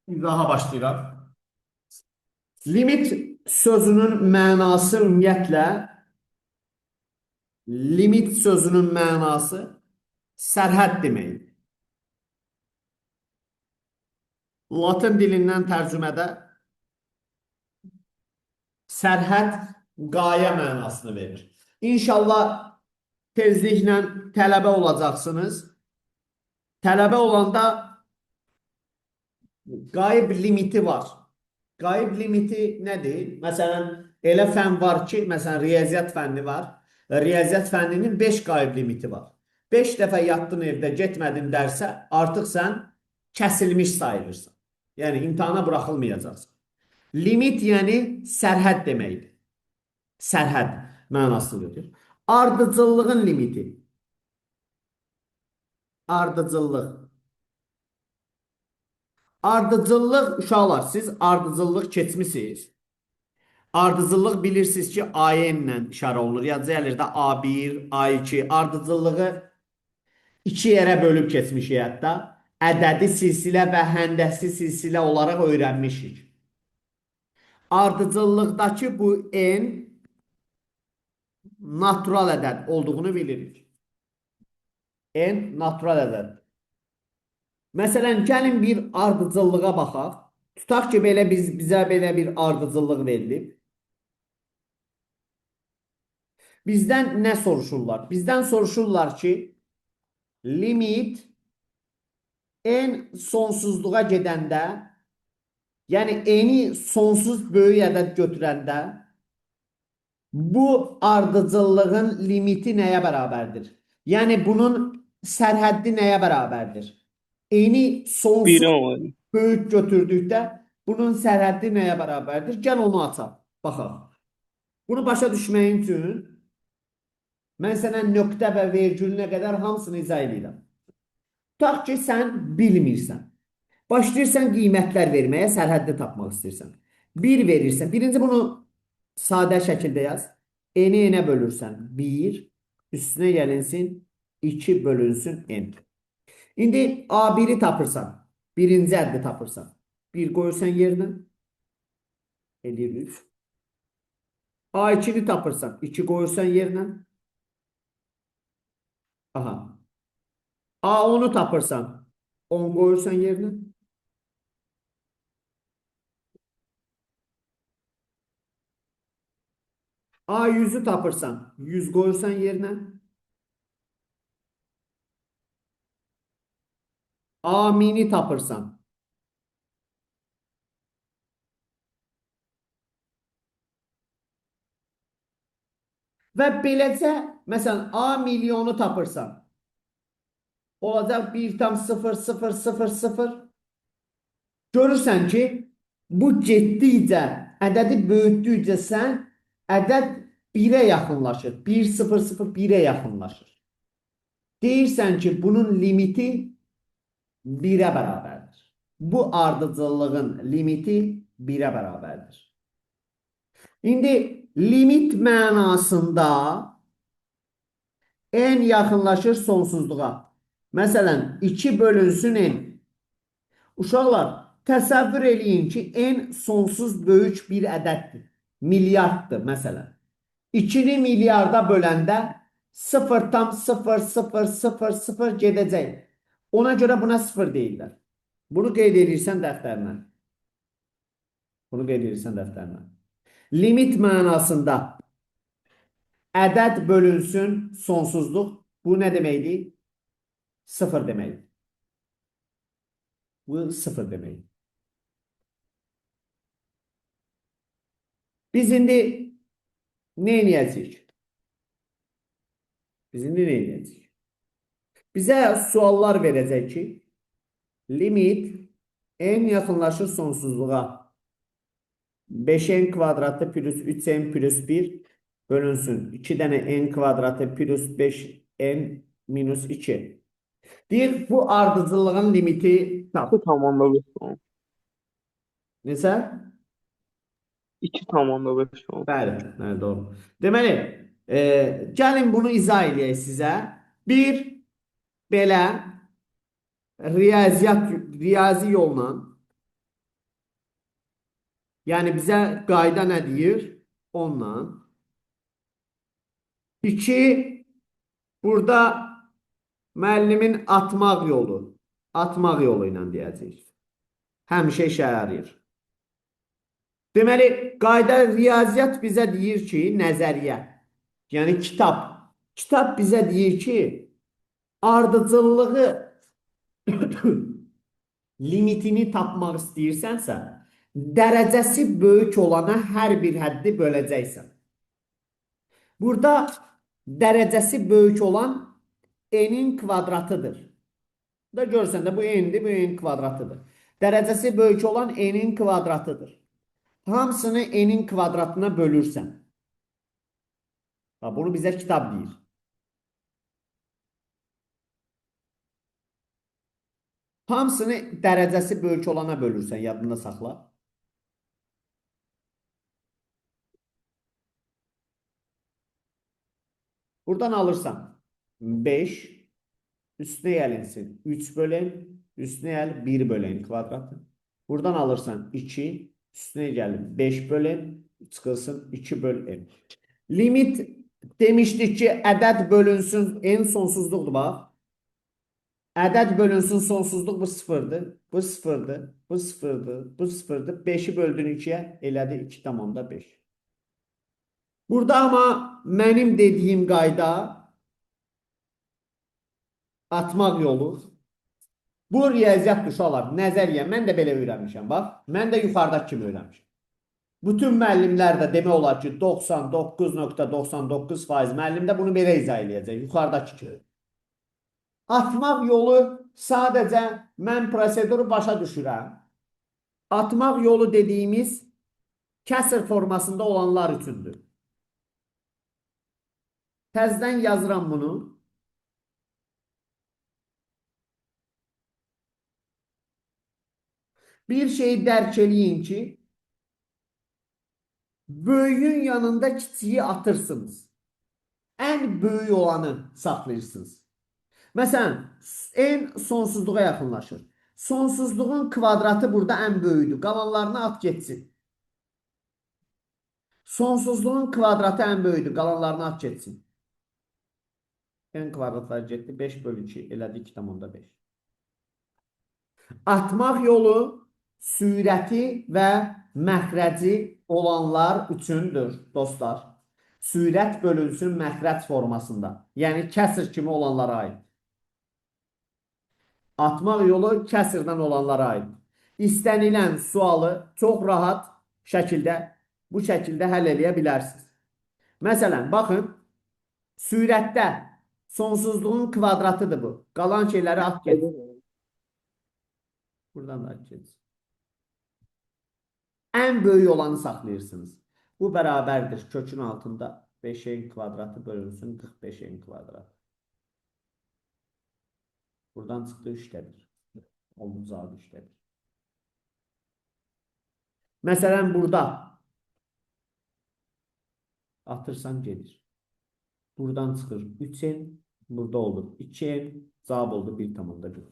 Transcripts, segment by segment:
İzaha başlayıram. Limit sözünün mənası ümumiyyətlə limit sözünün mənası sərhəd deməkdir. Latin dilindən tərcümədə sərhəd qayə mənasını verir. İnşallah tezliklə tələbə olacaqsınız. Tələbə olanda qayıb limiti var. Qayıb limiti nədir? Məsələn, elə fən var ki, məsələn, riyaziyyat fənni var. Riyaziyyat fənninin 5 qayıb limiti var. 5 dəfə yatdın evdə, getmədin dərsə, artıq sən kəsilmiş sayılırsan. Yəni, imtahana buraxılmayacaqsan. Limit, yəni sərhəd deməkdir. Sərhəd mənasını verir. Ardıcıllığın limiti. Ardıcıllıq. Ardıcıllıq, uşaqlar, siz ardıcıllıq keçmisiniz. Ardıcıllıq bilirsiniz ki, AN ilə işarə olunur. Ya gəlir də A1, A2. Ardıcıllığı iki yerə bölüb keçmişik hətta. Ədədi silsilə və həndəsi silsilə olaraq öyrənmişik. Ardıcıllıqdakı bu N natural ədəd olduğunu bilirik. N natural ədəd. Məsələn, gəlin bir ardıcıllığa baxaq. Tutaq ki, belə bizə belə bir ardıcıllıq verilib. Bizdən nə soruşurlar? Bizdən soruşurlar ki, limit n sonsuzluğa gedəndə, yəni n-i sonsuz böyük ədəd götürəndə bu ardıcıllığın limiti nəyə bərabərdir? Yəni bunun sərhəddi nəyə bərabərdir? N-i sonsuz böyük götürdükdə bunun sərhəddi nəyə bərabərdir? Gəl onu açaq, baxaq. Bunu başa düşməyin üçün mən sənə nöqtə və vergülünə qədər hamısını izah edirəm. Tutaq ki, sən bilmirsən. Başlayırsan qiymətlər verməyə, sərhəddi tapmaq istəyirsən. 1 verirsən. Birinci bunu sadə şəkildə yaz. N-i n-ə bölürsən. 1, üstünə gəlinsin 2 bölünsün n. İndi A1-i tapırsan. Birinci əddi tapırsan. 1 qoyursan yerinə. Eləyir 3. A2-ni tapırsan. 2 qoyursan yerinə. Aha. A10-u tapırsan. 10 qoyursan yerinə. A100-ü tapırsan. 100 qoyursan yerinə. A mini tapırsan. Və beləcə, məsələn, A milyonu tapırsan. Olacaq 1,0000. Görürsən ki, bu getdikcə, ədədi böyütdükcə sən ədəd 1-ə yaxınlaşır. 1,001-ə yaxınlaşır. Deyirsən ki, bunun limiti 1-ə bərabərdir. Bu ardıcıllığın limiti 1-ə bərabərdir. İndi limit mənasında n yaxınlaşır sonsuzluğa. Məsələn, 2 bölünsün n. Uşaqlar, təsəvvür eləyin ki, n sonsuz böyük bir ədəddir. Milyarddır, məsələn. 2-ni milyarda böləndə 0,0000 gedəcək. Ona görə buna 0 deyirlər. Bunu qeyd edirsən dəftərinə. Bunu qeyd edirsən dəftərinə. Limit mənasında ədəd bölünsün sonsuzluq. Bu nə deməkdir? 0 deməkdir. Bu 0 deməkdir. Biz indi nə edəcəyik? Biz indi nə edəcəyik? Bizə suallar verəcək ki, limit n yaxınlaşır sonsuzluğa 5n kvadratı plus 3n plus 1 bölünsün. 2 dənə n kvadratı plus 5n minus 2. Deyir, bu ardıcıllığın limiti tap. 2,5 oldu. Necə? 2,5 oldu. Bəli, bəli, doğru. Deməli, gəlin bunu izah eləyək sizə. Bir, belə riyaziyyat, riyazi yolla Yəni bizə qayda nə deyir? Onunla. 2, burada müəllimin atmaq yolu. Atmaq yolu ilə deyəcəyik. Həmişə işə yarayır. Deməli, qayda riyaziyyat bizə deyir ki, nəzəriyyə, yəni kitab. Kitab bizə deyir ki, ardıcıllığı limitini tapmaq istəyirsənsə, dərəcəsi böyük olana hər bir həddi böləcəksən. Burada dərəcəsi böyük olan n-in kvadratıdır. Da görsən də bu n-dir, bu n kvadratıdır. Dərəcəsi böyük olan n-in kvadratıdır. Hamısını n-in kvadratına bölürsən. Bax, bunu bizə kitab deyir. Hamısını dərəcəsi böyük olana bölürsən, yadında saxla. Buradan alırsan 5, üstünə gəlinsin 3 bölən, üstünə gəl 1 bölən kvadratı. Buradan alırsan 2, üstünə gəlin 5 bölən, çıxılsın 2 böl n. Limit demişdik ki, ədəd bölünsün, n sonsuzluqdur bax. Ədəd bölünsün sonsuzluq bu sıfırdır, bu sıfırdır, bu sıfırdır, bu sıfırdır. 5-i böldün 2-yə, elədi 2,5. Burada amma mənim dediyim qayda atmaq yolu. Bu riyaziyyatdır uşaqlar, nəzəriyyə. Mən də belə öyrənmişəm, bax. Mən də yuxarıdakı kimi öyrənmişəm. Bütün müəllimlər də demək olar ki, 99,99% müəllim də bunu belə izah eləyəcək, yuxarıdakı kimi. Atmaq yolu sadəcə mən proseduru başa düşürəm. Atmaq yolu dediyimiz kəsr formasında olanlar üçündür. Təzdən yazıram bunu. Bir şeyi dərk eləyin ki, böyüyün yanında kiçiyi atırsınız. Ən böyük olanı saxlayırsınız. Məsələn, n sonsuzluğa yaxınlaşır. Sonsuzluğun kvadratı burada ən böyüdür. Qalanlarını at getsin. Sonsuzluğun kvadratı ən böyüdür. Qalanlarını at getsin. N kvadratlar getdi. 5 bölü 2 elədi 2,5. Atmaq yolu sürəti və məxrəci olanlar üçündür, dostlar. Sürət bölünsün məxrəc formasında. Yəni kəsr kimi olanlara aid. Atmaq yolu kəsrdən olanlara aid. İstənilən sualı çox rahat şəkildə, bu şəkildə həll eləyə bilərsiniz. Məsələn, baxın, sürətdə sonsuzluğun kvadratıdır bu. Qalan şeyləri at getsin. Buradan da at getsin. Ən böyük olanı saxlayırsınız. Bu bərabərdir. Kökün altında 5n kvadratı bölünsün 45n kvadrat. Buradan çıxdı 3-də 1. Oldu cavab 3-də 1. Məsələn, burada atırsan gedir. Buradan çıxır 3n, burada olur 2n, cavab oldu 1,1.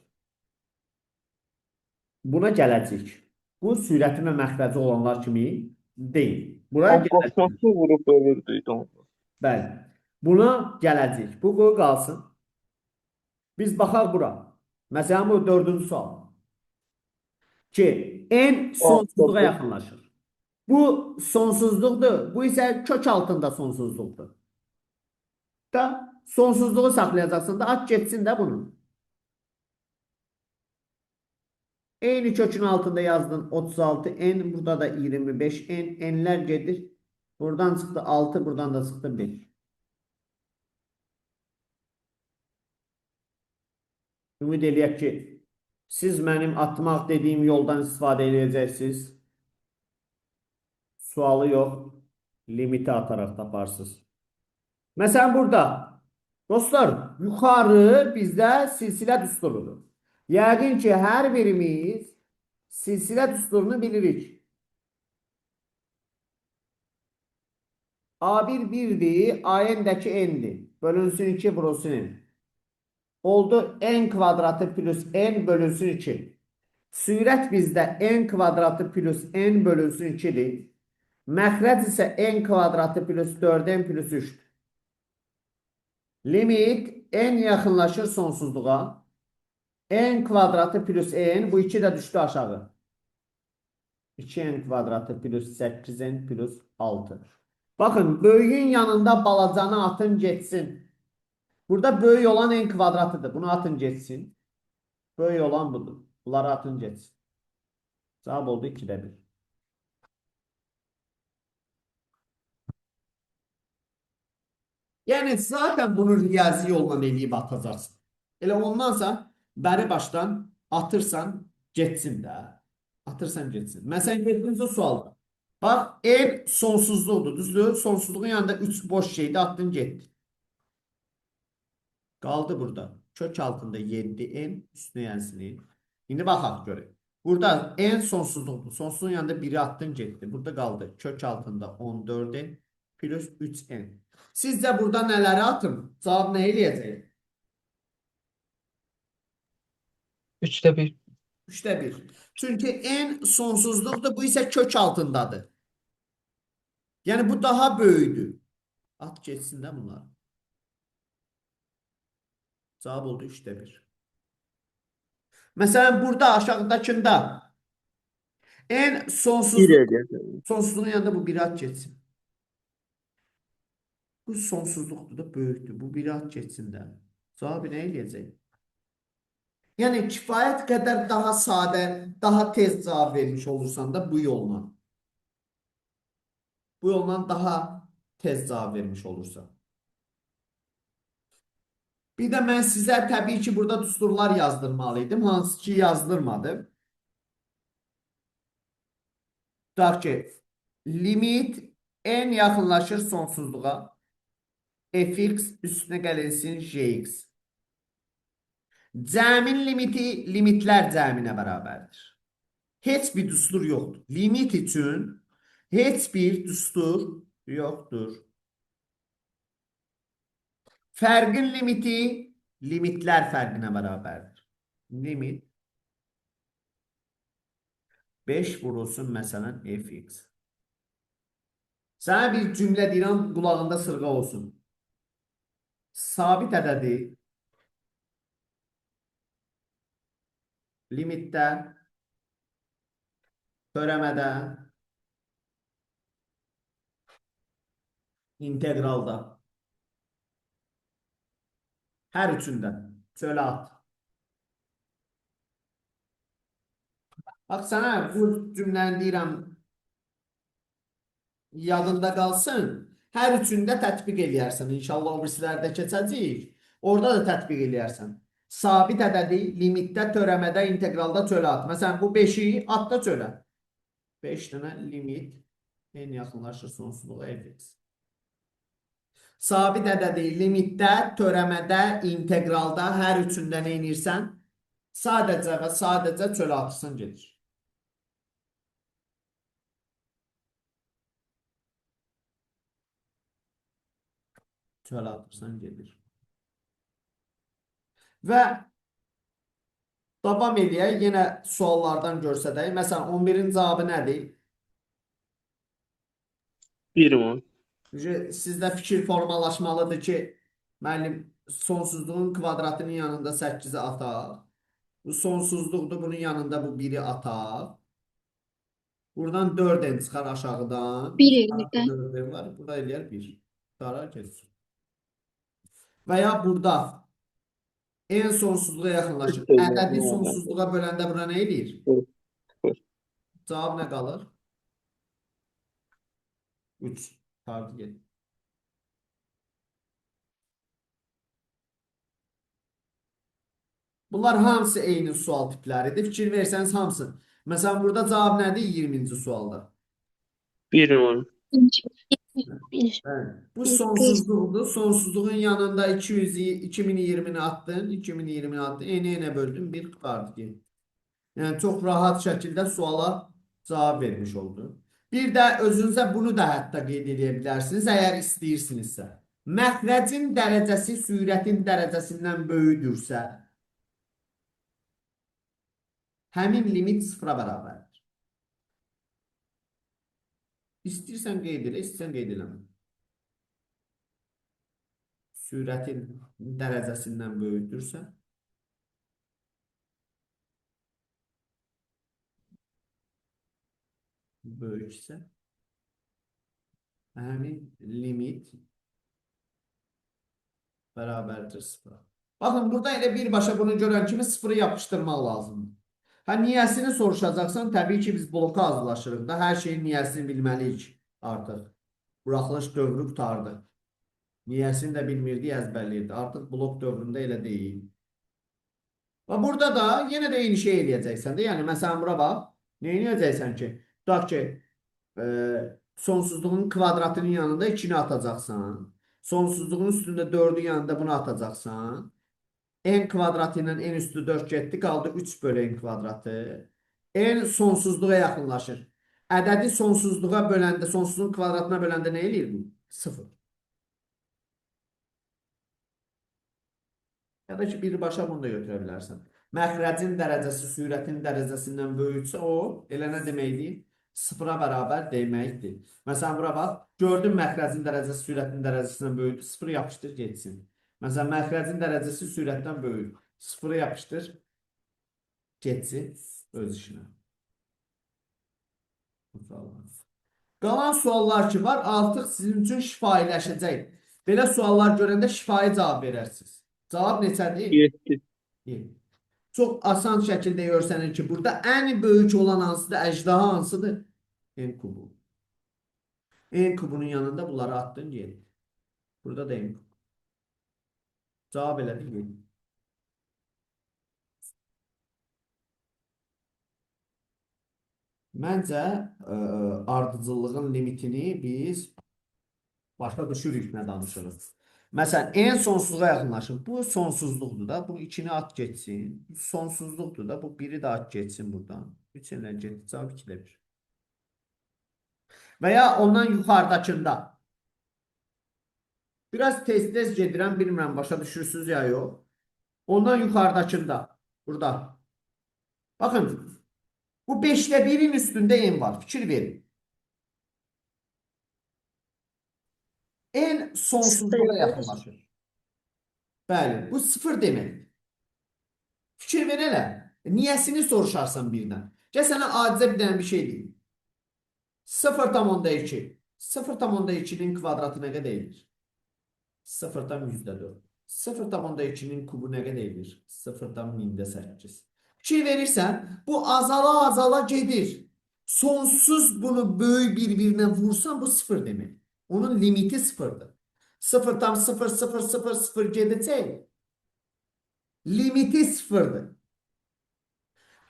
Buna gələcək. Bu sürəti və məxrəci olanlar kimi deyil. Bura gələcək. Qosnosu vurub bölürdük onu. Bəli. Buna gələcək. Bu qoy qalsın. Biz baxaq bura. Məsələn, bu dördüncü sual. Ki, n sonsuzluğa yaxınlaşır. Bu sonsuzluqdur. Bu isə kök altında sonsuzluqdur. Da sonsuzluğu saxlayacaqsın da at getsin də bunu. Eyni kökün altında yazdın 36 n, burada da 25 n, n'ler gedir. Buradan çıxdı 6, buradan da çıxdı 1. Ümid eləyək ki, siz mənim atmaq dediyim yoldan istifadə edəcəksiniz. Sualı yox, limiti ataraq taparsınız. Məsələn, burada, dostlar, yuxarı bizdə silsilə düsturudur. Yəqin ki, hər birimiz silsilə düsturunu bilirik. A1 1-dir, AN-dəki n-dir. Bölünsün 2, vurulsun n. Oldu n kvadratı plus n bölünsün 2. Sürət bizdə n kvadratı plus n bölünsün 2-dir. Məxrəc isə n kvadratı plus 4n plus 3-dür. Limit n yaxınlaşır sonsuzluğa. N kvadratı plus n, bu 2 də düşdü aşağı. 2n kvadratı plus 8n plus 6. Baxın, böyüyün yanında balacanı atın getsin. Burada böyük olan n kvadratıdır. Bunu atın getsin. Böyük olan budur. Bunları atın getsin. Cavab oldu 2'də 1. Yəni zaten bunu riyazi yolla eləyib atacaqsın. Elə ondansa bəri başdan atırsan getsin də. Atırsan getsin. Məsələn 7-ci sualda. Bax, n sonsuzluqdur, düzdür? Sonsuzluğun yanında 3 boş şeydi, attın getdi. Qaldı burada. Kök altında 7n üstünə gəlsin. İndi baxaq görək. Burada n sonsuzluqdur. Sonsuzluğun yanında 1-i attın getdi. Burada qaldı. Kök altında 14n plus 3n. Sizcə burada nələri atım? Cavab nə eləyəcək? 3'te 1. 3'te 1. Çünki n sonsuzluqdur, bu isə kök altındadır. Yəni bu daha böyükdür. At getsin də bunlar. Cavab oldu 3'te 1. Məsələn burada aşağıdakında n 1 sonsuzluq, eləyəcək. sonsuzluğun yanında bu 1 at getsin. Bu sonsuzluqdur da böyükdür. Bu 1 at getsin də. Cavabı nə eləyəcək? Yəni kifayət qədər daha sadə, daha tez cavab vermiş olursan da bu yolla. Bu yolla daha tez cavab vermiş olursan. Bir də mən sizə təbii ki, burada düsturlar yazdırmalıydım. Hansı ki yazdırmadım. Tutaq ki, limit n yaxınlaşır sonsuzluğa. Fx üstünə gəlinsin gx. Cəmin limiti limitlər cəminə bərabərdir. Heç bir düstur yoxdur. Limit üçün heç bir düstur yoxdur. Fərqin limiti limitlər fərqinə bərabərdir. Limit 5 vurulsun məsələn fx. Sənə bir cümlə deyirəm, qulağında sırğa olsun. Sabit ədədi limitdə, törəmədə, integralda, hər üçündə çölə at. Bax sənə bu cümləni deyirəm, yadında qalsın. Hər üçündə tətbiq eləyərsən. İnşallah o birisilərdə keçəcəyik. Orada da tətbiq eləyərsən. Sabit ədədi limitdə, törəmədə, integralda çölə at. Məsələn, bu 5-i at da çölə. 5 dənə limit n yaxınlaşır sonsuzluğa fx. Sabit ədədi limitdə, törəmədə, integralda hər üçündə nə edirsən? Sadəcə və sadəcə çölə atırsan gedir. Çölə atırsan gedir. Və davam eləyək. Yenə suallardan göstərək. Məsələn, 11-in cavabı nədir? 1 mi? Sizdə fikir formalaşmalıdır ki, müəllim, sonsuzluğun kvadratının yanında 8-i ataq. Bu sonsuzluqdur, bunun yanında bu 1-i ataq. Buradan 4n çıxar aşağıdan. 1 eləyir də. 4n var. Burada eləyər 1. Qurtarar getsin. Və ya burada n sonsuzluğa yaxınlaşır. Üç eləyər, Ədədi nə olar? sonsuzluğa böləndə bura nə eləyir? Sıfır. Cavab nə qalır? 3. Qurtardı getdi. Bunlar hamısı eyni sual tipləridir. Fikir versəniz hamısı. Məsələn, burada cavab nədir 20-ci sualda? 1 mi? 1. Bəli. Bu Bir, sonsuzluqdur. Sonsuzluğun yanında 200, 2020-ni attın, 2020-ni attın, n-ə böldün, 1 qurtardı getdi. Yəni çox rahat şəkildə suala cavab vermiş oldu. Bir də özünüzə bunu da hətta qeyd edə bilərsiniz, əgər istəyirsinizsə. Məxrəcin dərəcəsi sürətin dərəcəsindən böyükdürsə, Həmin limit sıfıra bərabərdir. İstəyirsən qeyd elə, istəyirsən qeyd eləmə. Sürətin dərəcəsindən böyükdürsə, böyüksə, həmin limit bərabərdir sıfıra. Baxın, burada elə birbaşa bunu görən kimi sıfırı yapışdırmaq lazımdır. Ha, niyəsini soruşacaqsan, təbii ki, biz bloka hazırlaşırıq da. Hər şeyin niyəsini bilməliyik artıq. Buraxılış dövrü qurtardı. Niyəsini də bilmirdi, əzbərləyirdi. Artıq blok dövründə elə deyil. Və burada da yenə də eyni şey eləyəcəksən də. Yəni, məsələn, bura bax. Nə eləyəcəksən ki? Tutaq ki, sonsuzluğun kvadratının yanında 2-ni atacaqsan. Sonsuzluğun üstündə 4-ün yanında bunu atacaqsan. N kvadratı ilə n üstü 4 getdi, qaldı 3 bölü n kvadratı. N sonsuzluğa yaxınlaşır. Ədədi sonsuzluğa böləndə, sonsuzluğun kvadratına böləndə nə eləyir bu? 0. Ya da ki, birbaşa bunu da götürə bilərsən. Məxrəcin dərəcəsi sürətin dərəcəsindən böyüksə o, elə nə deməkdir? Sıfıra bərabər deməkdir. Məsələn, bura bax, gördün məxrəcin dərəcəsi sürətin dərəcəsindən böyükdür, sıfırı yapışdır, getsin. Məsələn, məxrəcin dərəcəsi sürətdən böyük. Sıfırı yapışdır, getsin öz işinə. Qalan suallar ki var, artıq sizin üçün şifahiləşəcək. Belə suallar görəndə şifahi cavab verərsiniz. Cavab neçədir? 7. 7. Çox asan şəkildə görsənir ki, burada ən böyük olan hansıdır? Əjdaha hansıdır? N kubu. N kubunun yanında bunları atdın, 7. Burada da N kubu. Cavab elədir 7. Məncə, ardıcıllığın limitini biz başa düşürük nə danışırıq. Məsələn, n sonsuzluğa yaxınlaşır. Bu sonsuzluqdur da. Bu 2-ni at getsin. Bu sonsuzluqdur da. Bu 1-i də at getsin buradan. 3 ilə getdi. Cavab 2-də 1. Və ya ondan yuxarıdakında. Biraz tez-tez gedirəm, bilmirəm, başa düşürsünüz ya yox. Ondan yuxarıdakında. Burada. Baxın. Bu 5-də 1-in üstündə n var. Fikir verin. N sonsuzluğa yaxınlaşır. Bəli, bu sıfır deməkdir. Fikir ver elə. Niyəsini soruşarsan birdən. Gəl sənə adicə bir dənə bir şey deyim. 0,2. 0,2-nin kvadratı nə qədər eləyir? 0,4. 0,2-nin kubu nə qədər eləyir? 0,8. Fikir verirsən, bu azala-azala gedir. Sonsuz bunu böyük bir-birinə vursan, bu sıfır demək. Onun limiti sıfırdır. 0,0000 gedəcək. Limiti sıfırdır.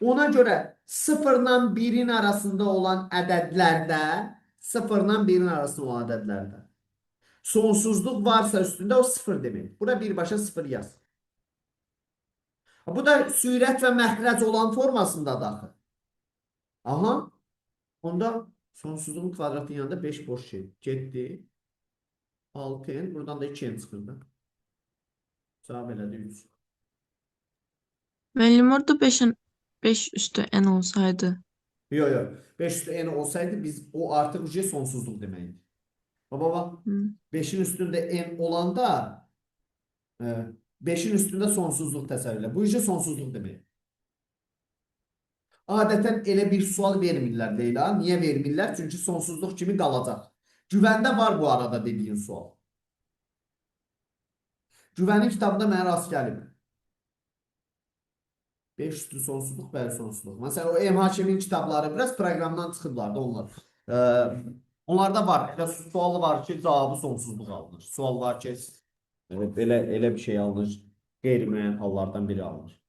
Ona görə 0 ilə 1-in arasında olan ədədlərdə, 0 ilə 1-in arasında olan ədədlərdə sonsuzluq varsa üstündə o sıfır demək. Bura birbaşa sıfır yaz. Bu da sürət və məxrəc olan formasındadır axı. Aha. Onda sonsuzluğun kvadratının yanında 5 boş şey getdi. 6n. Buradan da 2n çıxırdı. Cavab elədi 3. Müəllim, orada 5 üstü n olsaydı. Yox, yox. 5 üstü n olsaydı biz o artıq uje sonsuzluq deməkdir. Baba bax. 5-in üstündə n olanda 5-in üstündə sonsuzluq təsəvvür elə. Bu uje sonsuzluq demək. Adətən elə bir sual vermirlər Leyla. Niyə vermirlər? Çünki sonsuzluq kimi qalacaq. Güvəndə var bu arada dediyin sual. Güvənin kitabında mənə rast gəlib. 5 üstü sonsuzluq, bəli sonsuzluq. Məsələn, o M. Hakimin kitabları biraz proqramdan çıxıblar da onlar. Onlarda var. Elə sualı var ki, cavabı sonsuzluq alınır. Sual var ki, evet, elə bir şey alınır. Qeyri-müəyyən hallardan biri alınır.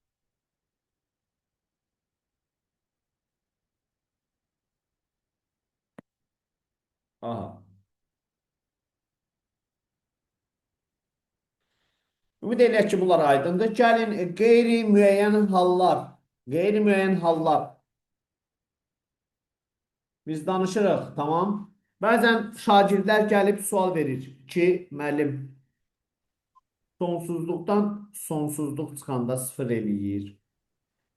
Aha. Ümid eləyək ki, bunlar aydındır. Gəlin, qeyri-müəyyən hallar. Qeyri-müəyyən hallar. Biz danışırıq, tamam. Bəzən şagirdlər gəlib sual verir ki, müəllim, sonsuzluqdan sonsuzluq çıxanda sıfır eləyir.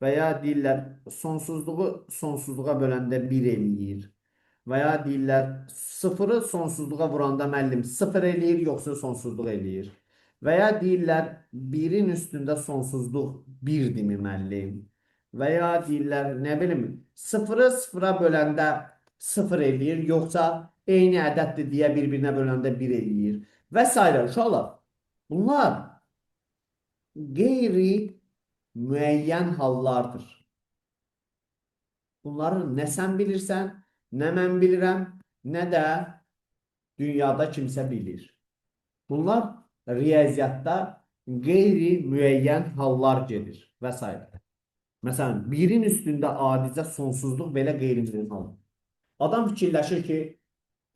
Və ya deyirlər sonsuzluğu sonsuzluğa böləndə 1 eləyir. Və ya deyirlər sıfırı sonsuzluğa vuranda müəllim 0 eləyir, yoxsa sonsuzluq eləyir. Və ya deyirlər 1-in üstündə sonsuzluq 1-dirmi müəllim? Və ya deyirlər nə bilim 0-ı 0-a böləndə 0 eləyir, yoxsa eyni ədəddir deyə bir-birinə böləndə 1 eləyir və s. Uşaqlar, bunlar qeyri müəyyən hallardır. Bunları nə sən bilirsən, nə mən bilirəm, nə də dünyada kimsə bilir. Bunlar riyaziyyatda qeyri-müəyyən hallar gedir və s. Məsələn, birin üstündə adicə sonsuzluq belə qeyri-müəyyən hal. Adam fikirləşir ki,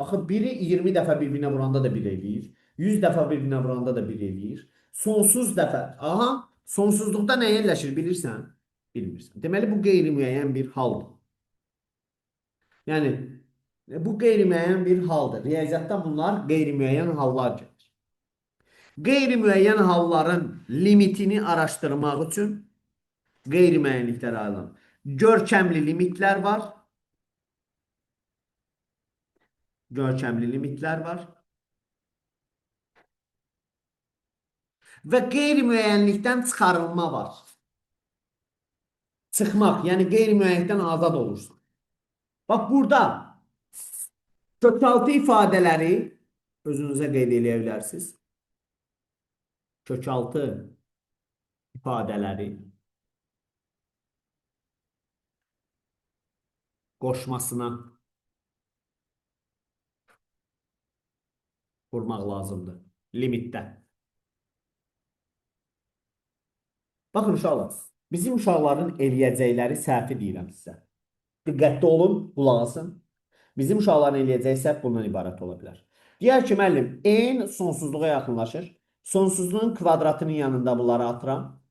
axı biri 20 dəfə bir-birinə vuranda da bir eləyir, 100 dəfə bir-birinə vuranda da bir eləyir. Sonsuz dəfə, aha, sonsuzluqda nə yerləşir bilirsən? Bilmirsən. Deməli, bu qeyri-müəyyən bir haldır. Yəni, bu qeyri-müəyyən bir haldır. Riyaziyyatda bunlar qeyri-müəyyən hallar gedir. Qeyri-müəyyən halların limitini araşdırmaq üçün qeyri-müəyyənliklər ayrılır. Görkəmli limitlər var. Görkəmli limitlər var. Və qeyri-müəyyənlikdən çıxarılma var. Çıxmaq, yəni qeyri-müəyyənlikdən azad olursan. Bax burada kökaltı ifadələri özünüzə qeyd eləyə bilərsiniz. Kökaltı ifadələri qoşmasına vurmaq lazımdır limitdə. Baxın uşaqlar, bizim uşaqların eləyəcəkləri səhvi deyirəm sizə. Diqqətli olun, qulaq asın. Bizim uşaqların eləyəcəyi səhv bundan ibarət ola bilər. Deyər ki, müəllim, n sonsuzluğa yaxınlaşır. Sonsuzluğun kvadratının yanında bunları atıram.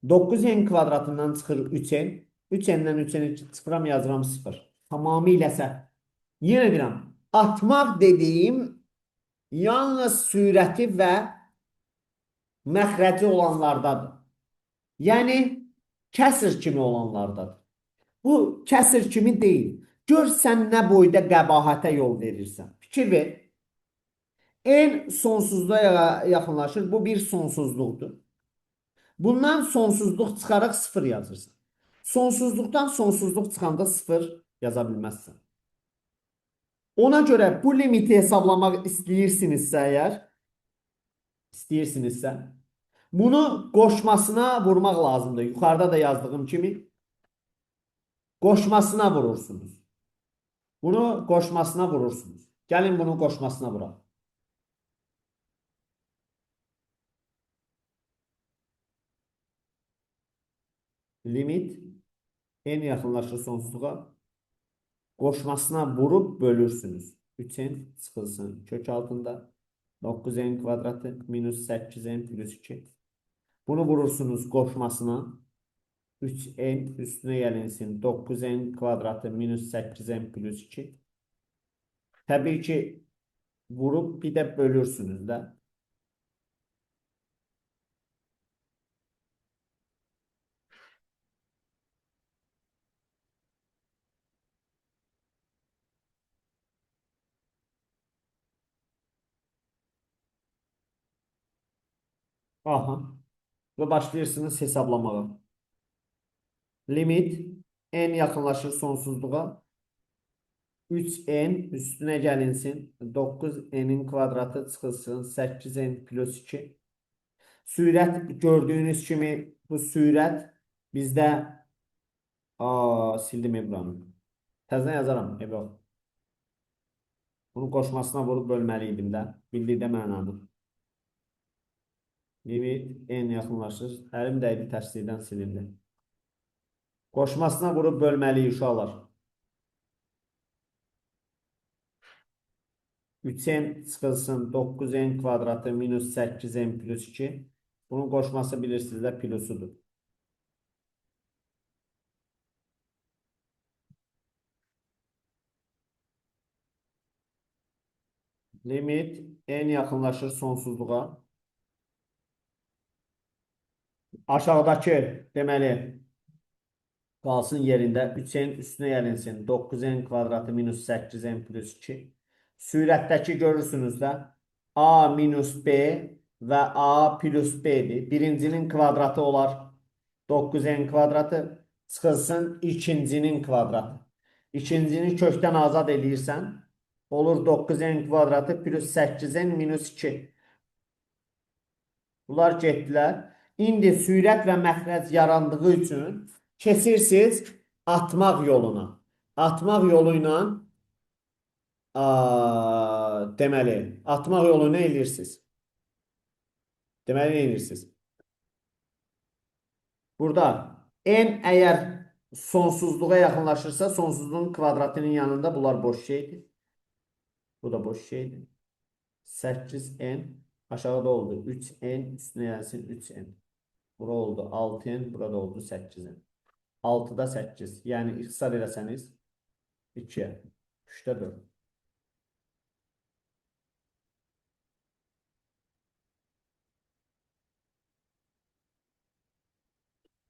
9n kvadratından çıxır 3n. 3n-dən 3n-i çıxıram, yazıram 0. Tamamilə səhv. Yenə deyirəm, atmaq dediyim yalnız sürəti və məxrəci olanlardadır. Yəni, kəsir kimi olanlardadır. Bu, kəsir kimi deyil. Gör sən nə boyda qəbahətə yol verirsən. Fikir ver. N sonsuzluğa yaxınlaşır. Bu bir sonsuzluqdur. Bundan sonsuzluq çıxaraq 0 yazırsan. Sonsuzluqdan sonsuzluq çıxanda 0 yaza bilməzsən. Ona görə bu limiti hesablamaq istəyirsinizsə əgər, bunu qoşmasına vurmaq lazımdır. Yuxarıda da yazdığım kimi qoşmasına vurursunuz. Bunu qoşmasına vurursunuz. Gəlin bunu qoşmasına vuraq. Limit n yaxınlaşır sonsuzluğa. Qoşmasına vurub bölürsünüz. 3n çıxılsın kök altında. 9n kvadratı minus 8n plus 2. Bunu vurursunuz qoşmasına. 3n üstüne gəlinsin 9n kvadratı minus 8n plus 2. Təbii ki vurub bir də bölürsünüz də. Aha. Və başlayırsınız hesablamağa. Limit n yaxınlaşır sonsuzluğa. 3n üstüne gəlinsin. 9n'in kvadratı çıxılsın. 8n plus 2. Sürət gördüyünüz kimi bu sürət bizdə sildim buranı. Təzədən yazaram. Eyb yox. Bunu qoşmasına vurub bölməli idim də. Bildikdə mənanı. Limit n yaxınlaşır. Əlim dəydi tərslikdən silindi. Qoşmasına vurub bölməliyik uşaqlar. 3n çıxılsın 9n kvadratı minus 8n plus 2. Bunun qoşması bilirsiniz də plusudur. Limit n yaxınlaşır sonsuzluğa. Aşağıdakı deməli Qalsın yerində. 3n üstünə gəlinsin. 9n kvadratı minus 8n plus 2. Sürətdəki görürsünüz də A minus B və A plus B-dir. Birincinin kvadratı olar 9n kvadratı, çıxılsın ikincinin kvadratı. İkincini kökdən azad eləyirsən, olur 9n kvadratı plus 8n minus 2. Bunlar getdilər. İndi sürət və məxrəc yarandığı üçün keçirsiniz atmaq yoluna. Atmaq yolu ilə deməli, atmaq yolu nə eləyirsiniz? Deməli, nə eləyirsiniz? Burada n əgər sonsuzluğa yaxınlaşırsa, sonsuzluğun kvadratının yanında bunlar boş şeydir. Bu da boş şeydir. 8n aşağıda oldu 3n, üstünə gəlsin 3n. Bura oldu 6n, burada oldu 8n. 6-da 8. Yəni ixtisar eləsəniz 2-yə, 3-də 4.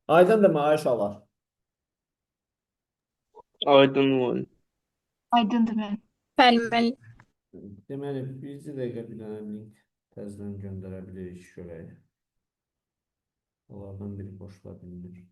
Aydındır mı Ayşəlar? Aydın müəllim. Aydındır mənim. Bəli, müəllim. Deməli, bir dəqiqə bir dənə link təzədən göndərə bilirik görək. Onlardan biri qoşula bilmir.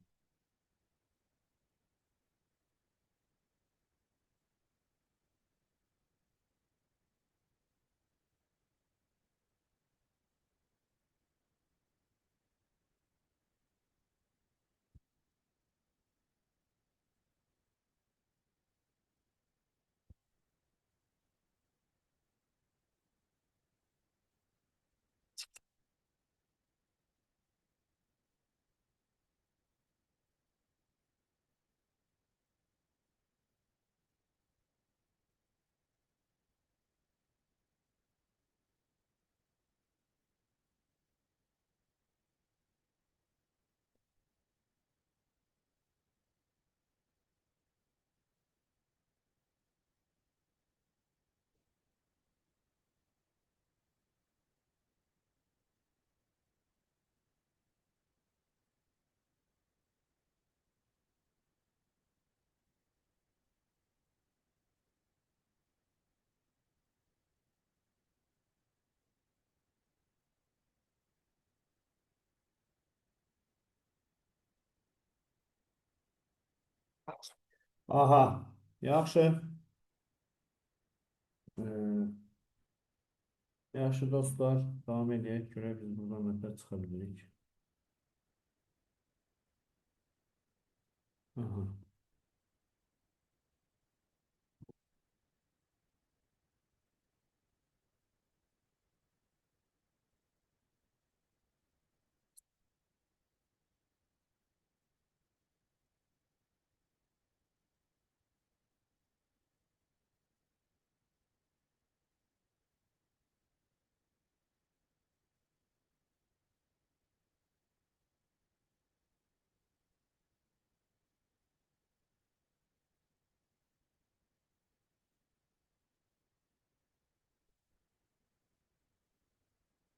Aha, yaxşı. Ee, Yaxşı dostlar, davam edək. Görək biz buradan nətər çıxa bilirik. Aha.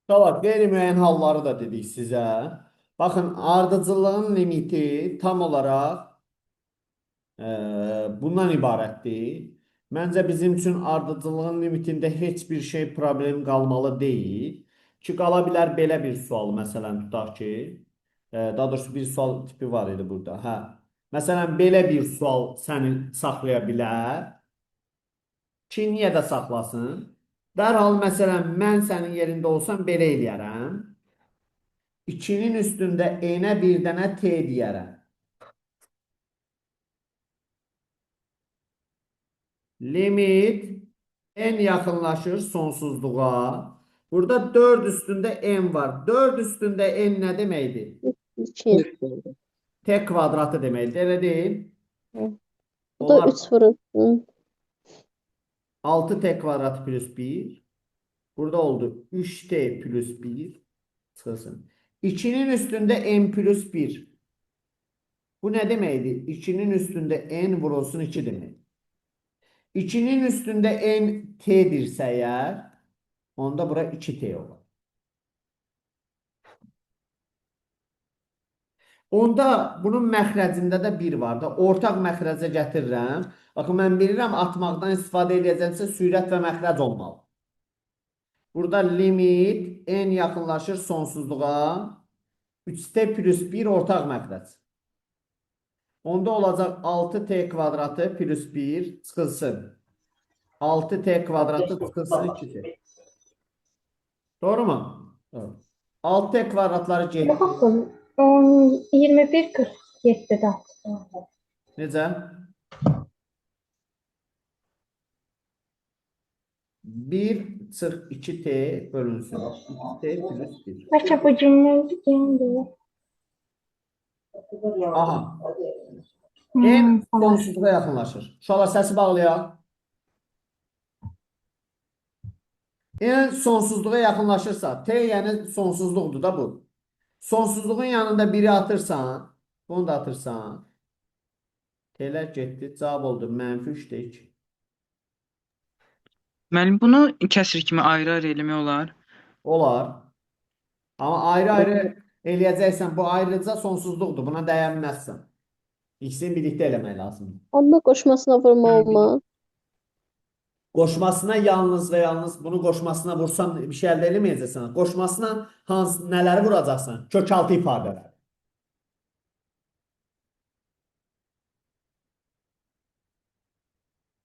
Tamam, qeyri-müəyyən halları da dedik sizə. Baxın, ardıcıllığın limiti tam olaraq bundan ibarətdir. Məncə bizim üçün ardıcıllığın limitində heç bir şey problem qalmalı deyil. Ki, qala bilər belə bir sual, məsələn, tutaq ki, daha doğrusu bir sual tipi var idi burada. Hə. Məsələn, belə bir sual səni saxlaya bilər. Ki, niyə də saxlasın? Dərhal, məsələn, mən sənin yerində olsam belə eləyərəm. 2-nin üstündə n-ə bir dənə t deyərəm. Limit n yaxınlaşır sonsuzluğa. Burada 4 üstündə n var. 4 üstündə n nə deməkdir? 2. T kvadratı deməkdir. Elə deyil. Hı. Bu da Olar 3 vurulsun. 6t kvadratı plus 1. Burada oldu 3t plus 1 çıxılsın. 2-nin üstündə n plus 1. Bu nə deməkdir? 2-nin üstündə n vurulsun 2 demək. 2-nin üstündə n t-dirsə əgər, onda bura 2t olar. Onda bunun məxrəcində də 1 var da. Ortaq məxrəcə gətirirəm. Baxın, mən bilirəm atmaqdan istifadə edəcəmsə sürət və məxrəc olmalı. Burada limit n yaxınlaşır sonsuzluğa. 3t plus 1 ortaq məxrəc. Onda olacaq 6t kvadratı plus 1 çıxılsın. 6t kvadratı çıxılsın 2t. Doğru mu? Doğru. 6t kvadratları getdi. Baxın, 10, 21, 47-də atdı. Necə? 1 çıx 2t bölünsün. 2t plus 1. Bəlkə bu cümlə yendir. Aha. N Tamam. sonsuzluğa yaxınlaşır. Uşaqlar səsi bağlayaq. N sonsuzluğa yaxınlaşırsa, T yəni sonsuzluqdur da bu. Sonsuzluğun yanında 1-i atırsan, bunu da atırsan, T'lər getdi, cavab oldu. Mənfi 3-də 2. Müəllim, bunu kəsir kimi ayrı-ayrı eləmək olar. Olar. Amma ayrı-ayrı eləyəcəksən, bu ayrıca sonsuzluqdur. Buna dəyənməzsən. İkisini birlikdə eləmək lazımdır. Onda qoşmasına vurma olmaz. Qoşmasına yalnız və yalnız bunu qoşmasına vursan bir şey əldə eləməyəcəksən. Qoşmasına hansı nələri vuracaqsan? Kökaltı ifadələri.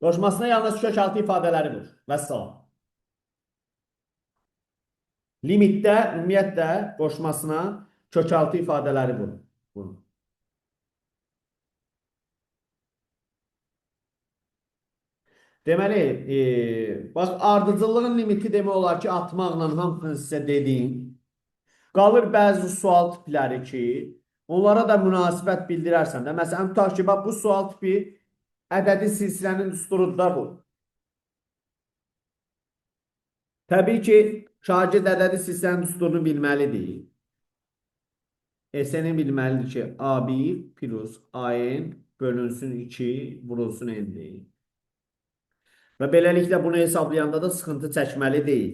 Qoşmasına yalnız kökaltı ifadələri vur. Vəssalam. Limitdə ümumiyyətlə qoşmasına kökaltı ifadələri vur. Vurun. Deməli, bax ardıcıllığın limiti demək olar ki, atmaqla hamısını sizə dediyim. Qalır bəzi sual tipləri ki, onlara da münasibət bildirərsən də. Məsələn, tutaq ki, bax bu sual tipi ədədi silsilənin düsturudur da bu. Təbii ki, şagird ədədi silsilənin düsturunu bilməlidir. SN-i bilməlidir ki, A1 plus AN bölünsün 2 vurulsun N-dir. Və beləliklə bunu hesablayanda da sıxıntı çəkməli deyil.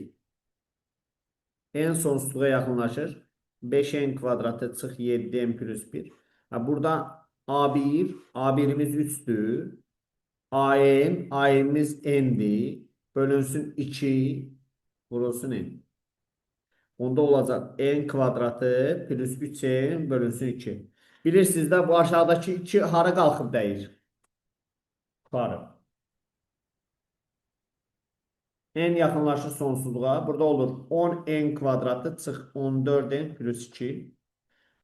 N sonsuzluğa yaxınlaşır. 5n kvadratı çıx 7n plus 1. Ha, burada A1, A1'imiz 3'dür. AN, AN'imiz N'dir. Bölünsün 2, vurulsun N. Onda olacaq n kvadratı plus 3n bölünsün 2. Bilirsiniz də bu aşağıdakı 2 hara qalxıb dəyir? Yuxarı. N yaxınlaşır sonsuzluğa. Burada olur 10n kvadratı çıx 14n plus 2.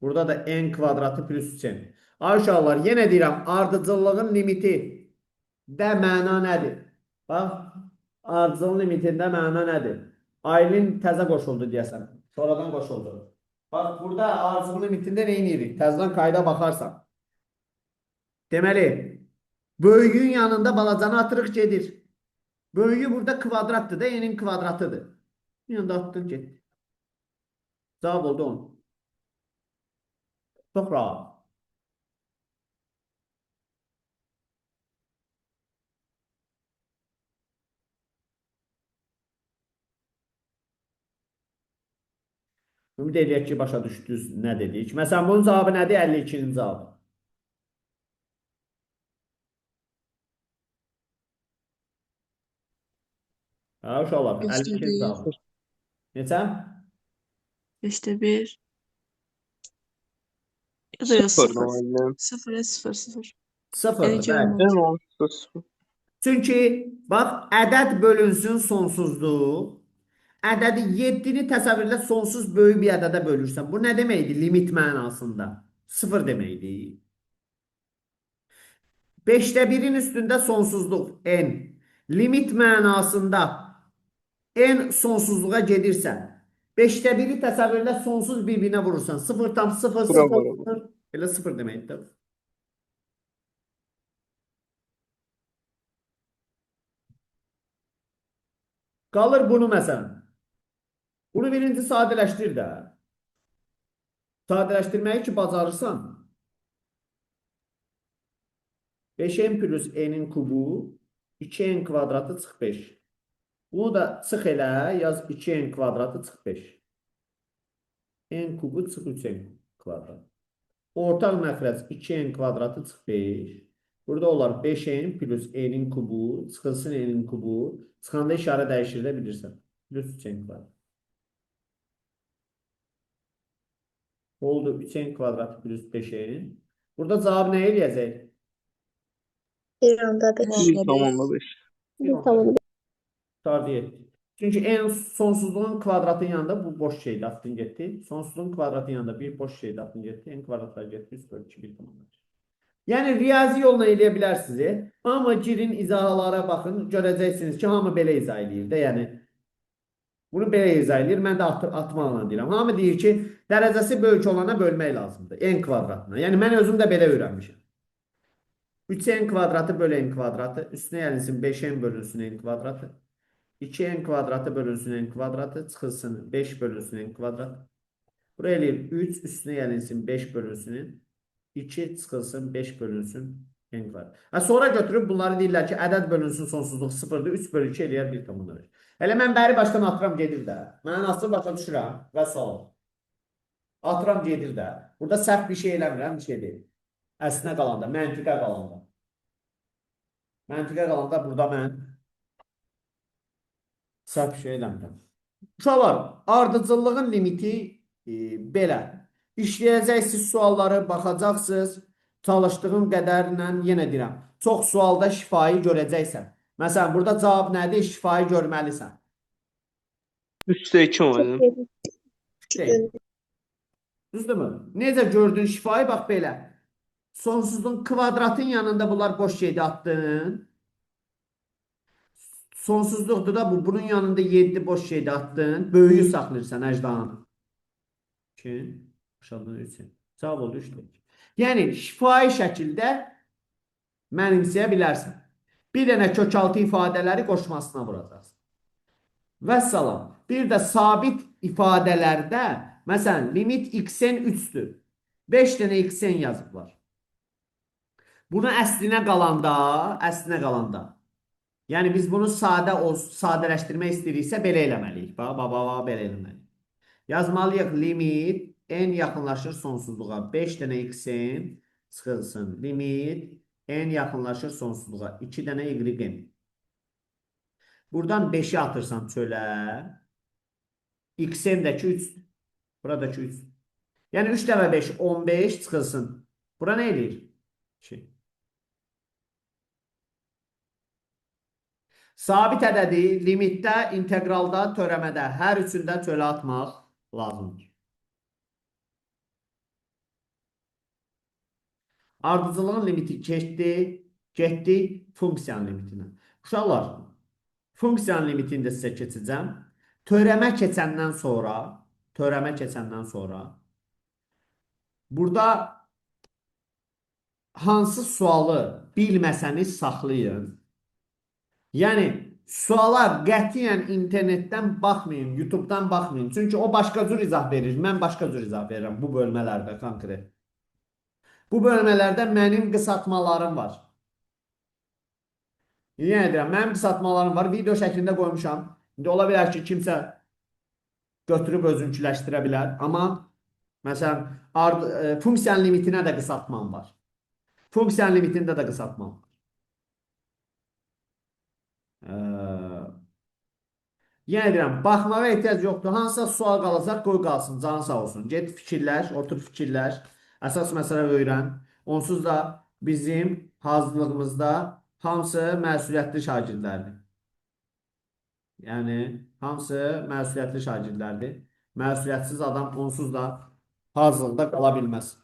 Burada da n kvadratı plus 3n. Ay uşaqlar, yenə deyirəm, ardıcıllığın limiti də məna nədir? Bax, ardıcıllığın limitində məna nədir? Aylin təzə qoşuldu deyəsən. Sonradan qoşuldu. Bax, burada ardıcıllığın limitində nə edirik? Təzədən qayda baxarsan. Deməli, böyüyün yanında balacanı atırıq gedir. Böyüyü burada kvadratdır da, n'in kvadratıdır. Yanında atdın getdi. Cavab oldu 10. Çox rahat. Ümid eləyək ki, başa düşdünüz nə dedik. Məsələn, bunun cavabı nədir? 52-nin cavabı. Ha, uşaqlar, 5-də 52-nin 1. cavabı. Neçə? 5-də 1. Ya da ya 0 0. müəllim. 0 0 0. Sıfırdır, Elə ki bəli. olmaz. N onsuz 0. Çünki bax, ədəd bölünsün sonsuzluq. Ədədi 7-ni təsəvvürlə sonsuz böyük bir ədədə bölürsən. Bu nə deməkdir limit mənasında? 0 deməkdir. 5-də 1-in üstündə sonsuzluq n. Limit mənasında n sonsuzluğa gedirsə, 5-də 1-i təsəvvürlə sonsuz bir-birinə vurursan. 0,0 0 Bravo. 0 elə 0 deməkdir. Qalır bunu məsələn. Bunu birinci sadələşdir də. Sadələşdirməyi ki bacarırsan. 5n plus n-in kubu 2n kvadratı çıx 5. Bunu da çıx elə, yaz 2n kvadratı çıx 5. N kubu çıx 3n kvadrat. Ortaq məxrəc 2n kvadratı çıx 5. Burada olar 5n plus n-in kubu, çıxılsın n-in kubu. Çıxanda işarə dəyişir də bilirsən. Plus 3n kvadrat. Oldu 3n kvadratı plus 5n. Burada cavab nə eləyəcək? 1,5. 1,5. 1,5. Tutardı 7. Çünki n sonsuzluğun kvadratın yanında bu boş şeydi, atdın getdi. Sonsuzluğun kvadratın yanında bir boş şeydi, atdın getdi. N kvadratlar getdi. 3 bölü 2, 1,5. Yəni riyazi yolla eləyə bilərsiniz. Amma girin izahalara baxın, görəcəksiniz ki, hamı belə izah eləyir də, yəni bunu belə izah eləyir. Mən də atmaqla deyirəm. Hamı deyir ki, dərəcəsi böyük olana bölmək lazımdır. N kvadratına. Yəni mən özüm də belə öyrənmişəm. 3n kvadratı bölü n kvadratı, üstünə gəlinsin 5n bölünsün n kvadratı. 2n kvadratı bölünsün n kvadratı, çıxılsın 5 bölünsün n kvadrat. Buraya eləyir 3, üstünə gəlinsin 5 bölünsün n. 2 çıxılsın 5 bölünsün n kvadrat. Ha, sonra götürüb bunları deyirlər ki, ədəd bölünsün sonsuzluq 0-dır, 3 bölü 2 eləyər 1,5. Elə mən bəri başdan atıram gedir də. Mən asıl başa düşürəm və sağ ol. Atıram gedir də. Burada səhv bir şey eləmirəm, bir şey deyil. Əslinə qalanda, məntiqə qalanda. Məntiqə qalanda burada mən səhv şey eləmirəm. Uşaqlar, ardıcıllığın limiti belə. İşləyəcəksiniz sualları, baxacaqsınız. Çalışdığım qədərlə yenə deyirəm. Çox sualda şifahi görəcəksən. Məsələn, burada cavab nədir? Şifahi görməlisən. 3'te 2 müəllim. Şey. Düzdürmü? Necə gördün şifahi? Bax belə. Sonsuzluğun kvadratın yanında bunlar boş şeydi atdın. Sonsuzluqdur da bu. Bunun yanında 7 boş şeydi atdın. Böyüyü saxlayırsan əcdanı. 2, aşağıdan 3. Cavab oldu 3. Yəni şifahi şəkildə mənimsəyə bilərsən. Bir dənə kökaltı ifadələri qoşmasına vuracaqsan. Vəssalam. Bir də sabit ifadələrdə, məsələn, limit xn 3-dür. 5 dənə xn yazıblar. Bunu əslinə qalanda, yəni biz bunu sadələşdirmək istəyiriksə belə eləməliyik. Bax, bax, bax, belə eləməliyik. Yazmalıyıq limit n yaxınlaşır sonsuzluğa. 5 dənə xn çıxılsın. Limit n yaxınlaşır sonsuzluğa. 2 dənə yn. Buradan 5-i atırsan çölə. Xn-dəki 3. Buradakı 3. Yəni 3 dəfə 5, 15 çıxılsın. Bura nə eləyir? 2. Sabit ədədi limitdə, inteqralda, törəmədə hər üçündə çölə atmaq lazımdır. Ardıcıllığın limiti getdi funksiyanın limitinə. Uşaqlar, funksiyanın limitini də sizə keçəcəm. Törəmə keçəndən sonra, burada hansı sualı bilməsəniz saxlayın. Yəni, suala qətiyyən internetdən baxmayın, YouTube'dan baxmayın. Çünki o başqa cür izah verir, mən başqa cür izah verirəm bu bölmələrdə konkret. Bu bölmələrdə mənim qısaltmalarım var. Yenə deyirəm, mənim qısaltmalarım var. Video şəklində qoymuşam. İndi ola bilər ki, kimsə götürüb özünküləşdirə bilər. Amma məsələn, funksiyanın limitinə də qısaltmam var. Funksiyanın limitində də qısaltmam var. Yenə deyirəm, baxmağa ehtiyac yoxdur. Hansısa sual qalacaq, qoy qalsın, canı sağ olsun. Get fikirləş, otur fikirləş. Əsas məsələ öyrən. Onsuz da bizim hazırlığımızda hamısı məsuliyyətli şagirdlərdir. Yəni, hamısı məsuliyyətli şagirdlərdir. Məsuliyyətsiz adam onsuz da hazırlıqda qala bilməz.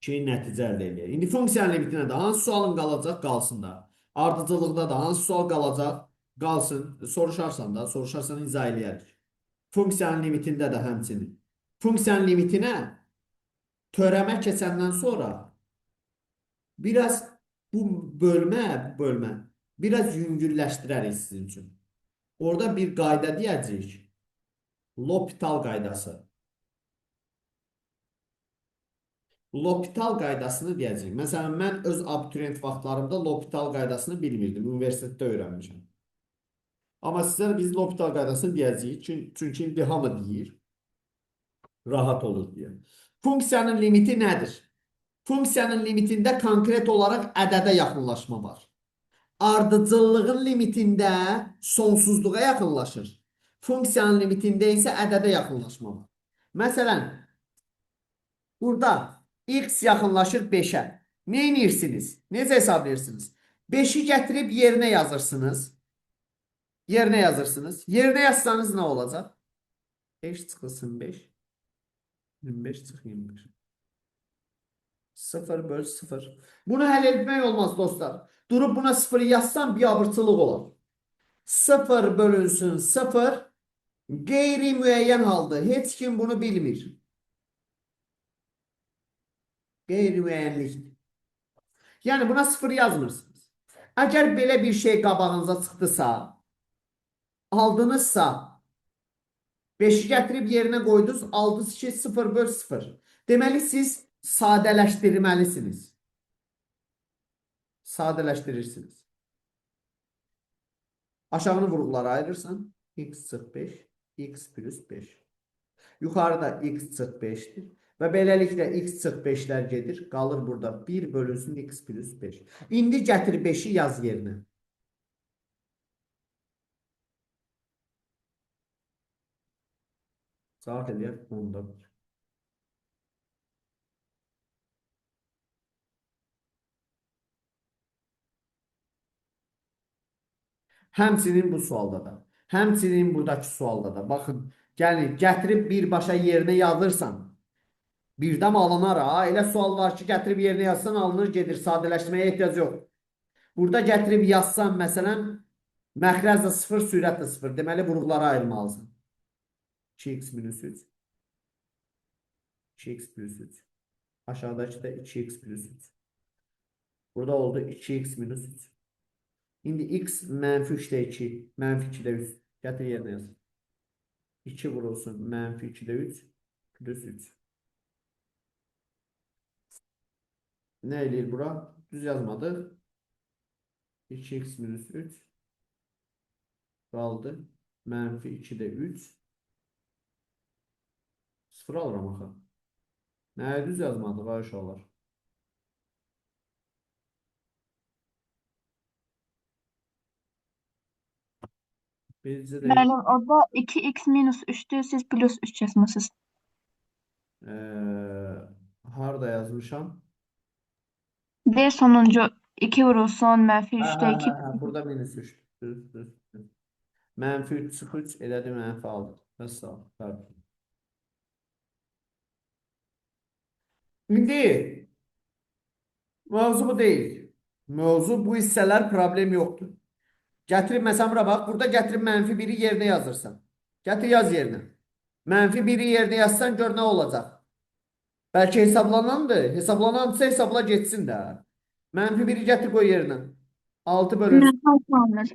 Ki, nəticə əldə eləyir. İndi funksiyanın limitinə də hansı sualın qalacaq, qalsın da. Ardıcıllıqda da hansı sual qalacaq, qalsın. Soruşarsan da, soruşarsan izah eləyərik. Funksiyanın limitində də həmçinin. Funksiyanın limitinə törəmə keçəndən sonra biraz bu bölmə biraz yüngülləşdirərik sizin üçün. Orada bir qayda deyəcəyik. L'Hopital qaydası. L'Hopital qaydasını deyəcəyik. Məsələn, mən öz abituriyent vaxtlarımda L'Hopital qaydasını bilmirdim. Universitetdə öyrənmişəm. Amma sizə biz L'Hopital qaydasını deyəcəyik. Çünki indi hamı deyir. Rahat olur deyə. Funksiyanın limiti nədir? Funksiyanın limitində konkret olaraq ədədə yaxınlaşma var. Ardıcıllığın limitində sonsuzluğa yaxınlaşır. Funksiyanın limitində isə ədədə yaxınlaşma var. Məsələn, burada x yaxınlaşır 5-ə. Nə edirsiniz? Necə hesablayırsınız? 5-i gətirib yerinə yazırsınız. Yerinə yazırsınız. Yerinə yazsanız nə olacaq? 5 çıxılsın 5. 25 çıx 21. 0 böl 0. Bunu həll etmək olmaz dostlar. Durub buna 0 yazsam biabırçılıq olar. 0 bölünsün 0 qeyri-müəyyən haldır. Heç kim bunu bilmir. Qeyri-müəyyənlikdir. Yəni buna 0 yazmırsınız. Əgər belə bir şey qabağınıza çıxdısa, aldınızsa, 5-i gətirib yerinə qoydunuz, aldınız ki 0 böl 0. Deməli siz sadələşdirməlisiniz. Sadələşdirirsiniz. Aşağını vuruqlara ayırırsan, x çıx 5, x plus 5. Yuxarıda x çıx 5-dir. Və beləliklə x çıx 5-lər gedir. Qalır burada 1 bölünsün x plus 5. İndi gətir 5-i yaz yerinə. Cavab eləyər 10-da 1. Həmçinin bu sualda da. Həmçinin buradakı sualda da. Baxın, yəni gətirib birbaşa yerinə yazırsan, birdən alınar ha. Elə sual var ki, gətirib yerinə yazsan alınır, gedir. Sadələşdirməyə ehtiyac yox. Burada gətirib yazsan, məsələn, məxrəc də 0, sürət də 0. Deməli, vuruqlara ayırmalısan. 2x minus 3. 2x plus 3. Aşağıdakı da 2x plus 3. Burada oldu 2x minus 3. İndi x mənfi 3-də 2, mənfi 2-də 3. Gətir yerinə yaz. 2 vurulsun mənfi 2-də 3 plus 3. Nə eləyir bura? Düz yazmadıq. 2x minus 3 qaldı. Mənfi 2-də 3. 0 alıram axı. Nəyə düz yazmadıq ay uşaqlar? Bircə də Müəllim, orada 2x minus 3'tür, siz plus 3 yazmısınız. Harda yazmışam? Deyir sonuncu 2 vurulsun, mənfi Hə, 3'te hə, 2. hə, hə, burada minus 3. Düz, düz, düz. Mənfi 3 çıx 3 elədi mənfi 6. Vəssalam. Bəli. İndi mövzu bu deyil. Mövzu bu hissələr problem yoxdur. Gətirib məsələn bura bax, burada gətirib mənfi 1-i yerinə yazırsan. Gətir yaz yerinə. Mənfi 1-i yerinə yazsan gör nə olacaq. Bəlkə hesablanandır. Hesablanansa hesabla getsin də. Mənfi 1-i gətir qoy yerinə. 6 bölünsün. Mənfi 6 alınır.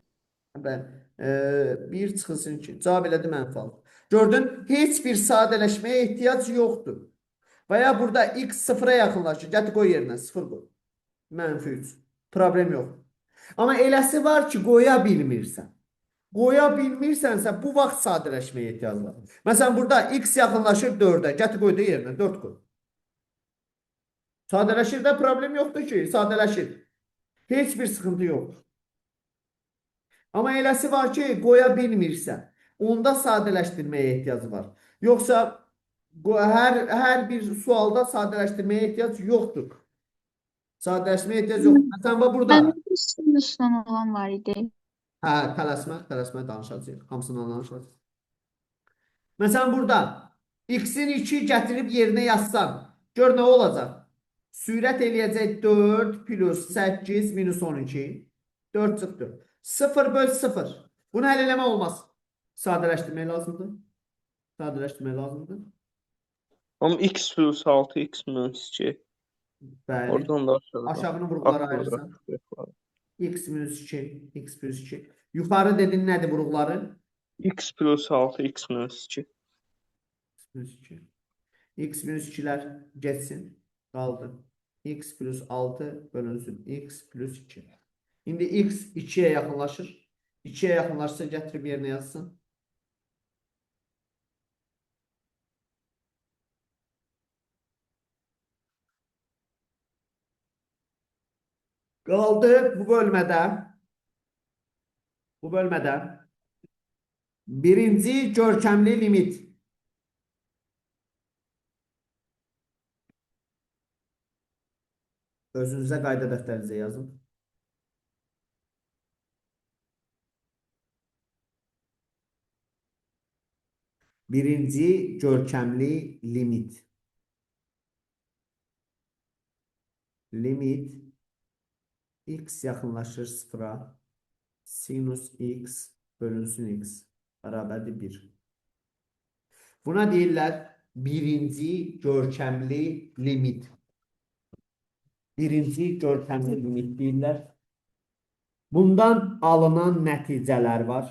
Bəli. 1 çıxılsın 2. Cavab elədi mənfi 6. Gördün? Heç bir sadələşməyə ehtiyac yoxdur. Və ya burada x 0-a yaxınlaşır. Gətir qoy yerinə. 0 qoy. Mənfi 3. Problem yox. Amma eləsi var ki, qoya bilmirsən. Qoya bilmirsənsə bu vaxt sadələşməyə ehtiyac var. Məsələn, burada x yaxınlaşır 4-ə. Gətir qoy da yerinə. 4 qoy. Sadələşir də problem yoxdur ki, sadələşir. Heç bir sıxıntı yoxdur. Amma eləsi var ki, qoya bilmirsən. Onda sadələşdirməyə ehtiyac var. Yoxsa hər bir sualda sadələşdirməyə ehtiyac yoxdur. Sadələşməyə ehtiyac yoxdur. Məsələn, bax burada. Məndə sinusla olan var idi. Hə, tələsmə, tələsmə danışacağıq. Hamısından danışacağıq. Məsələn, burada x-in 2 gətirib yerinə yazsan, gör nə olacaq? Sürət eləyəcək 4 plus 8 minus 12. 4 çıx 4. 0 böl 0. Bunu həll eləmək olmaz. Sadələşdirmək lazımdır. Sadələşdirmək lazımdır. Amma x plus 6, x minus 2. Bəli. Oradan da aşağıda. Aşağını vuruqlara Alt ayırırsan. kvadrat. X minus 2, x plus 2. Yuxarı dedin nədir vuruqları? X plus 6, x minus 2. X minus 2. X minus 2'lər getsin. Qaldı. X plus 6 bölünsün. X plus 2. İndi x 2'ye yaxınlaşır. 2'ye yaxınlaşsa gətirib yerinə yazsın. Qaldı bu bölmədə. Bu bölmədə birinci görkəmli limit. Özünüzə qayda dəftərinizə yazın. Birinci görkəmli limit. Limit x yaxınlaşır sıfıra. Sinus x bölünsün x bərabərdir 1. Buna deyirlər birinci görkəmli limit. Birinci görkəmli limit deyirlər. Bundan alınan nəticələr var.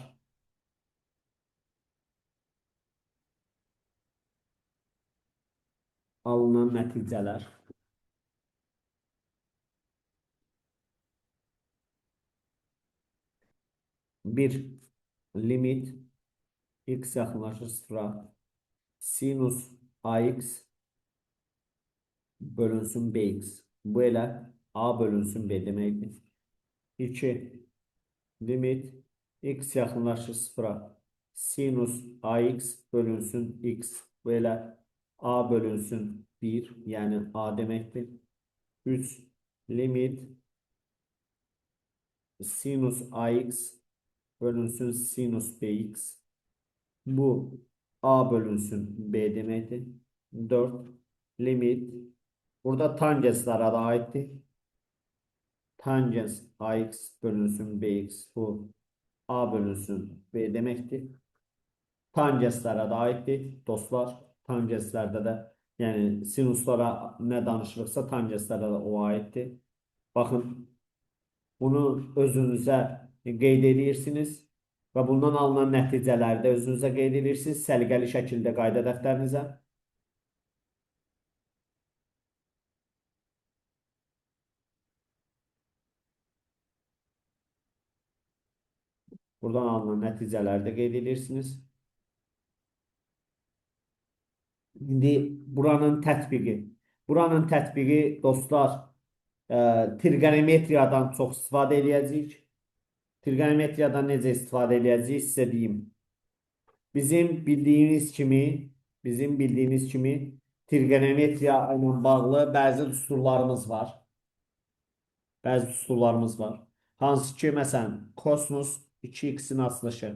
Alınan nəticələr. Bir limit x yaxınlaşır sıfıra. Sinus ax bölünsün bx. Bu elə a bölünsün b deməkdir. 2 limit x yaxınlaşır sıfıra. Sinus ax bölünsün x. Bu elə a bölünsün 1, yəni a deməkdir. 3 limit sinus ax bölünsün sinus bx. Bu a bölünsün b deməkdir. 4 limit burada tangenslara da aittir. Tangens ax bölünsün bx, bu a bölünsün b deməkdir. Tangenslara da aitdir dostlar. Tangenslərdə də, yəni sinuslara nə danışırıqsa tangenslərə də o aiddir. Baxın, bunu özünüzə qeyd edirsiniz və bundan alınan nəticələri də özünüzə qeyd edirsiniz səliqəli şəkildə qayda dəftərinizə. Buradan alınan nəticələri də qeyd edirsiniz. İndi buranın tətbiqi. Buranın tətbiqi dostlar, trigonometriyadan çox istifadə eləyəcəyik. Trigonometriyadan necə istifadə eləyəcəyik sizə deyim. Bizim bildiyimiz kimi, bizim bildiyimiz kimi trigonometriya ilə bağlı bəzi düsturlarımız var. Bəzi düsturlarımız var. Hansı ki, məsələn, kosinus 2x-in açılışı.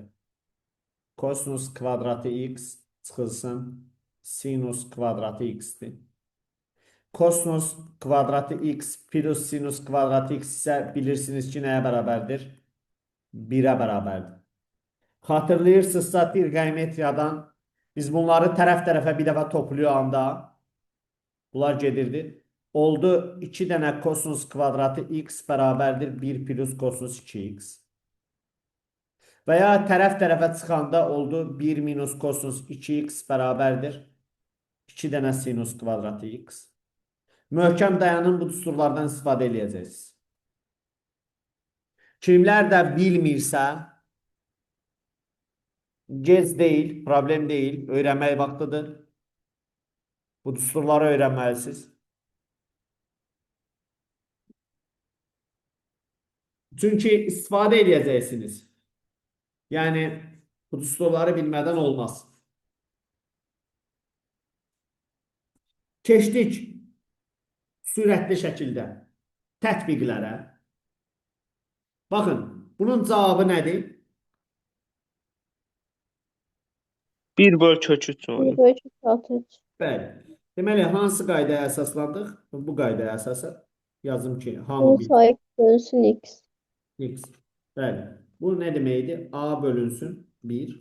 Kosinus kvadratı x çıxılsın sinus kvadratı x-dir. Kosinus kvadratı x plus sinus kvadratı x isə bilirsiniz ki, nəyə bərabərdir? 1-ə bərabərdir. Xatırlayırsınızsa trigonometriyadan biz bunları tərəf-tərəfə bir dəfə toplayanda bunlar gedirdi. Oldu 2 dənə kosinus kvadratı x bərabərdir 1 plus kosinus 2x. Və ya tərəf-tərəfə çıxanda oldu 1 minus kosinus 2x bərabərdir 2 dənə sinus kvadratı x. Möhkəm dayanın, bu düsturlardan istifadə eləyəcəksiniz. Kimlər də bilmirsə, gec deyil, problem deyil, öyrənmək vaxtıdır. Bu düsturları öyrənməlisiniz. Çünki istifadə eləyəcəksiniz. Yəni, bu düsturları bilmədən olmaz. Keçdik sürətli şəkildə tətbiqlərə. Baxın, bunun cavabı nədir? 1 böl kök 3 1 bölü kök 6 3. Bəli. Deməli, hansı qaydaya əsaslandıq? Bu qaydaya əsasən yazım ki, hamı Sinus ax bölünsün x. X. Bəli. Bu nə deməkdir? A bölünsün 1.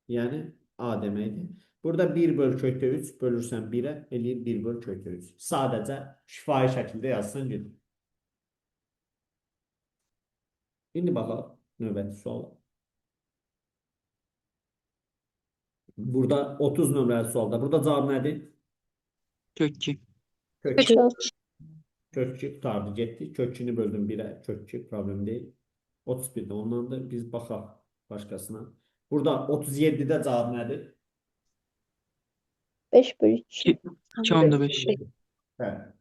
Yəni A deməkdir. Burada 1 böl kökdə 3 bölürsən 1-ə, eləyir 1 böl kökdə 3. Sadəcə şifahi şəkildə yazsan gedir. İndi baxaq növbəti suala. Burada 30 nömrəli sualda. Burada cavab nədir? Kök 2. Kök 2. Kök Kök 2 qutardı, getdi. Kök 2-ni böldüm 1-ə. Kök 2 problem deyil. 31-də ondandır. Biz baxaq başqasına. Burada 37-də cavab nədir? 5 bölü 2. 2.5. Bəli.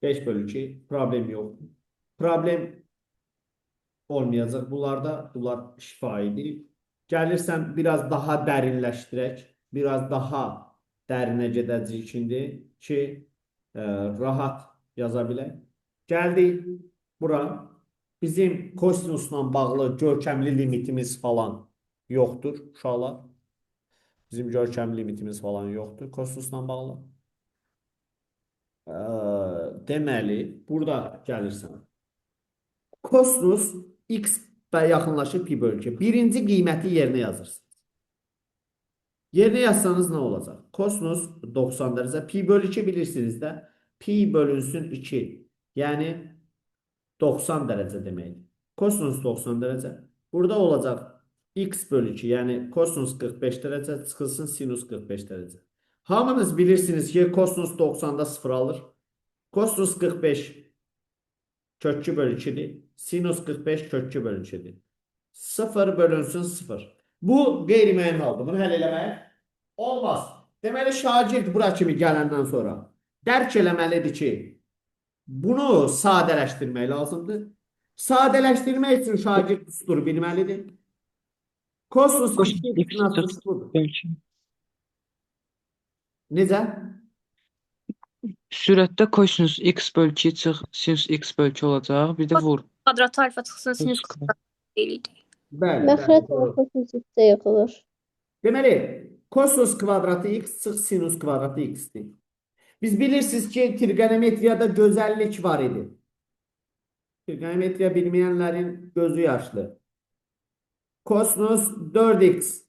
5 bölü 2 problem yoxdur. Problem olmayacaq bunlarda. Bunlar şifaidir. Gəlirsən biraz daha dərinləşdirək. Biraz daha dərinə gedəcəyik indi ki, rahat yaza bilək. Gəldik bura. Bizim kosinusla bağlı görkəmli limitimiz falan yoxdur uşaqlar. Bizim görkəmli limitimiz falan yoxdur kosinusla bağlı. Deməli, burada gəlirsən. Kosinus x və yaxınlaşır pi bölü 2. Birinci qiyməti yerinə yazırsınız. Yerinə yazsanız nə olacaq? Kosinus 90 dərəcə. Pi bölü 2 bilirsiniz də. Pi bölünsün 2. Yəni 90 dərəcə deməkdir. Kosinus 90 dərəcə. Burada olacaq x bölü 2. Yəni kosinus 45 dərəcə çıxılsın sinus 45 dərəcə. Hamınız bilirsiniz ki, kosinus 90-da 0 alır. Kosinus 45 kök 2 bölü 2-dir. Sinus 45 kök 2 bölü 2-dir. 0 bölünsün 0. Bu qeyri-müəyyən haldır. Bunu həll eləmək olmaz. Deməli, şagird bura kimi gələndən sonra dərk eləməlidir ki, bunu sadələşdirmək lazımdır. Sadələşdirmək üçün şagird düstur bilməlidir. Kosinus Kosinus 2 x nasıl budur? Bölü 2. Necə? Sürətdə kosinus x bölü 2 çıx sinus x bölü 2 olacaq. Bir də vur. Kvadrat alfa çıxsın sinüs Kök deyildi. Bəli, bəli, Məxrəc doğru. kosinus x-ə yıxılır. Deməli, kosinus kvadratı x çıx sinus kvadratı x-dir. Biz bilirsiniz ki, trigonometriyada gözəllik var idi. Trigonometriya bilməyənlərin gözü yaşlı. Kosinus 4x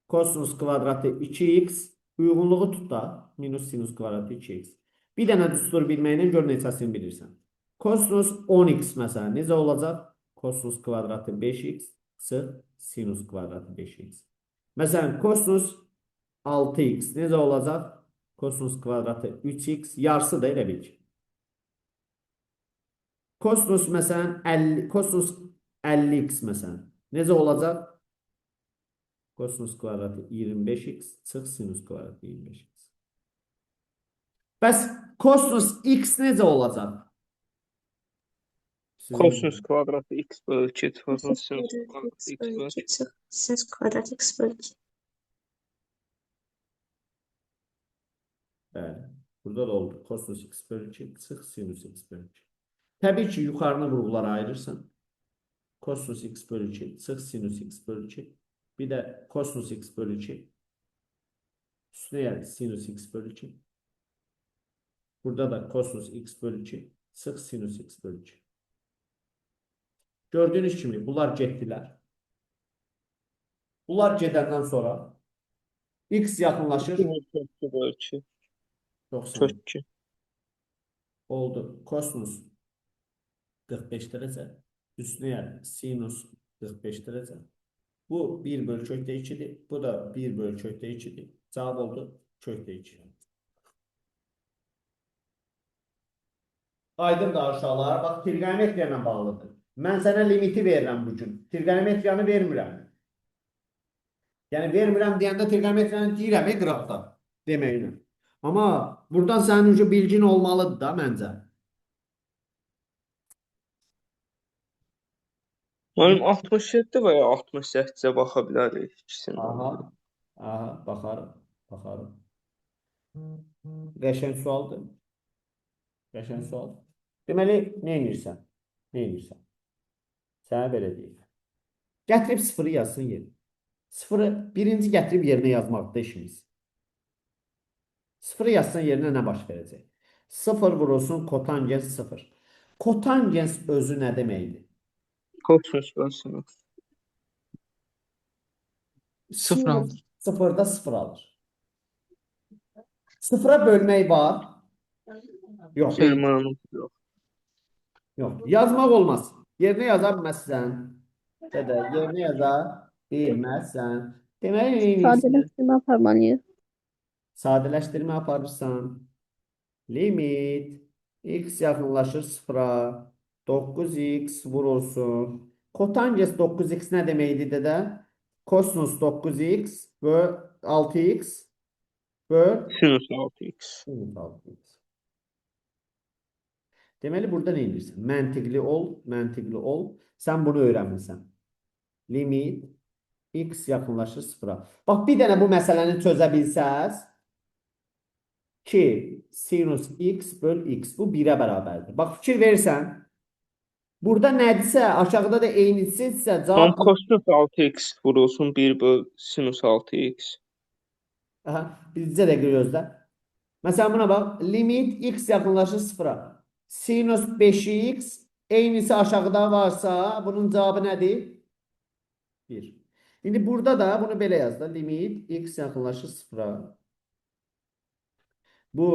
kosinus kvadratı 2x uyğunluğu tut da minus sinus kvadratı 2x. Bir dənə düstur bilməklə gör neçəsini bilirsən. Kosinus 10x məsələn necə olacaq? Kosinus kvadratı 5x çıx sinus kvadratı 5x. Məsələn, kosinus 6x necə olacaq? Kosinus kvadratı 3x yarısı da elə bil ki. Kosinus məsələn 50, kosinus 50x məsələn necə olacaq? Kosinus kvadratı 25x çıx sinus kvadratı 25x. Bəs kosinus x necə olacaq? Sizin Kosinus kvadratı x bölü 2 çıxılsın Sinüs sinus kvadrat kvadratı x x bölü bölü 2 çıx sinüs kvadrat x bölü 2. Bəli. Burada da oldu. Kosinus x bölü 2 çıx sinus x bölü 2. Təbii ki, yuxarını vurğulara ayırırsan. Kosinus x bölü 2 çıx sinus x bölü 2. Bir də kosinus x bölü 2. Üstünə gəlir sinus x bölü 2. Burada da kosinus x bölü 2 çıx sinus x bölü 2. Gördüyünüz kimi bunlar getdilər. Bunlar gedəndən sonra x yaxınlaşır 2 kök 2 bölü 2. 90. Kök 2. Oldu. Kosinus 45 dərəcə. Üstünə gəlir sinus 45 dərəcə. Bu 1 bölü kökdə 2-dir. Bu da 1 bölü kökdə 2-dir. Cavab oldu kökdə 2. Aydın da uşaqlar. Bax, trigonometriya ilə bağlıdır. Mən sənə limiti verirəm bu gün. Trigonometriyanı vermirəm. Yəni vermirəm deyəndə trigonometriyanı deyirəm qıraqda deməklə. Amma buradan sənin ucu bilgin olmalıdır da məncə. Müəllim 67 və ya 68-ə baxa bilərik ikisindən. Aha. Aha, baxarım, baxarım. Qəşəng sualdır. Qəşəng sual. Deməli, nə edirsən? Nə edirsən? Sənə belə deyim. Gətirib sıfırı yazsın yerinə. Sıfırı birinci gətirib yerinə yazmaqdır işimiz. Sıfırı yazsan yerinə nə baş verəcək? Sıfır vurulsun kotangens sıfır. Kotangens özü nə deməkdir? Kosinus bölü sinus. Sıfır alır. Sıfırda sıfır alır. Sıfıra bölmək var. Yox. Bir mənası yox. Yox. Yazmaq olmaz. Yerinə yaza bilməzsən. Dədə, yerinə yaza bilməzsən. Deməli, nə edirsən? Sadələşdirmə aparmalıyıq. Sadələşdirmə aparırsan. Limit x yaxınlaşır sıfıra. 9x vurulsun. Kotangens 9x nə deməkdir dədə? Kosinus 9x böl 6x böl Sinus 6x. sinus 6x. Deməli, burada nə edirsən? Məntiqli ol, məntiqli ol. Sən bunu öyrənmisən. Limit x yaxınlaşır sıfıra. Bax, bir dənə bu məsələni çözə bilsəz ki, sinus x böl x. Bu 1-ə bərabərdir. Bax, fikir verirsən, burada nədirsə, aşağıda da eynisidirsə, Tam cavab... kosinus 6x vurulsun 1 böl sinus 6x. Aha, bircə dəqiqə gözlə. Məsələn, buna bax. Limit x yaxınlaşır sıfıra. Sinus 5x eynisi aşağıda varsa, bunun cavabı nədir? 1. İndi burada da bunu belə yaz da. Limit x yaxınlaşır sıfıra. Bu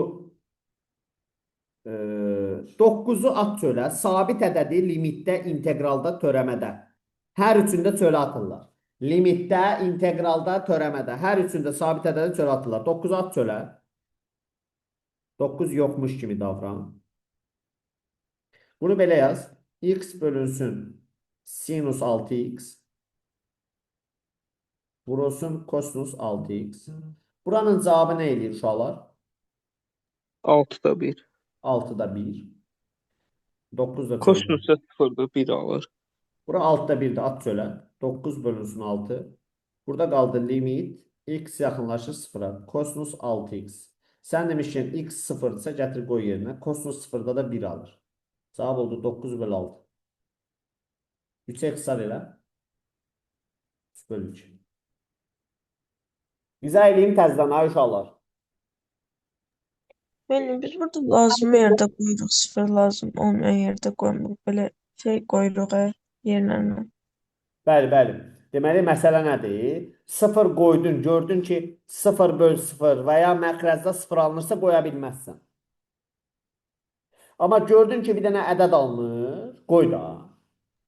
9-u at çölə. Sabit ədədi limitdə, inteqralda, törəmədə. Hər üçündə çölə atırlar. Limitdə, inteqralda, törəmədə. Hər üçündə sabit ədədi çölə atırlar. 9-u at çölə. 9 yoxmuş kimi davran. Bunu belə yaz. X bölünsün sinus 6x vurulsun kosinus 6x. Buranın cavabı nə eləyir uşaqlar? 6-da 1. 6-da 1. 9 da çölə. Kosinus da 0-da 1 alır. Bura 6-da 1-də at çölə. 9 bölünsün 6. Burada qaldı limit x yaxınlaşır sıfıra. Kosinus 6x. Sən demişkən x 0-dırsa gətir qoy yerinə. Kosinus 0-da da 1 alır. Cavab oldu 9 bölü 6. 3'e ixtisar elə. 3 bölü 2. İzah eləyim təzədən ay uşaqlar. Müəllim, biz burada lazım yerdə qoyuruq, sıfır lazım olmayan yerdə qoymuruq. Belə şey qoyuruq yerlərinə. Bəli, bəli. Deməli, məsələ nədir? 0 qoydun, gördün ki, 0 böl 0 və ya məxrəcdə 0 alınırsa qoya bilməzsən. Amma gördün ki, bir dənə ədəd alınır, qoy da.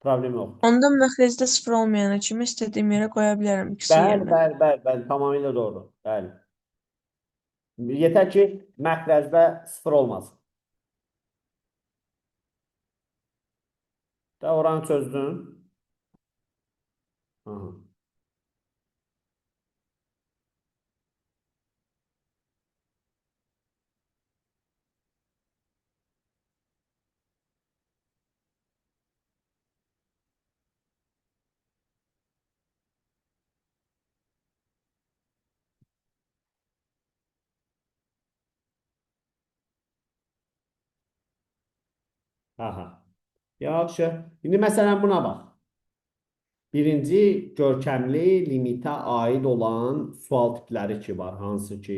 Problem yoxdur. Onda məxrəcdə sıfır olmayana kimi istədiyim yerə qoya bilərəm x-in Bəli, yerinə. bəli, bəli, bəli, tamamilə doğru. Bəli. Yetər ki, məxrəcdə 0 olmasın. Da oranı çözdün. Aha. Aha. Yaxşı. İndi məsələn buna bax. Birinci görkəmli limitə aid olan sual tipləri ki var, hansı ki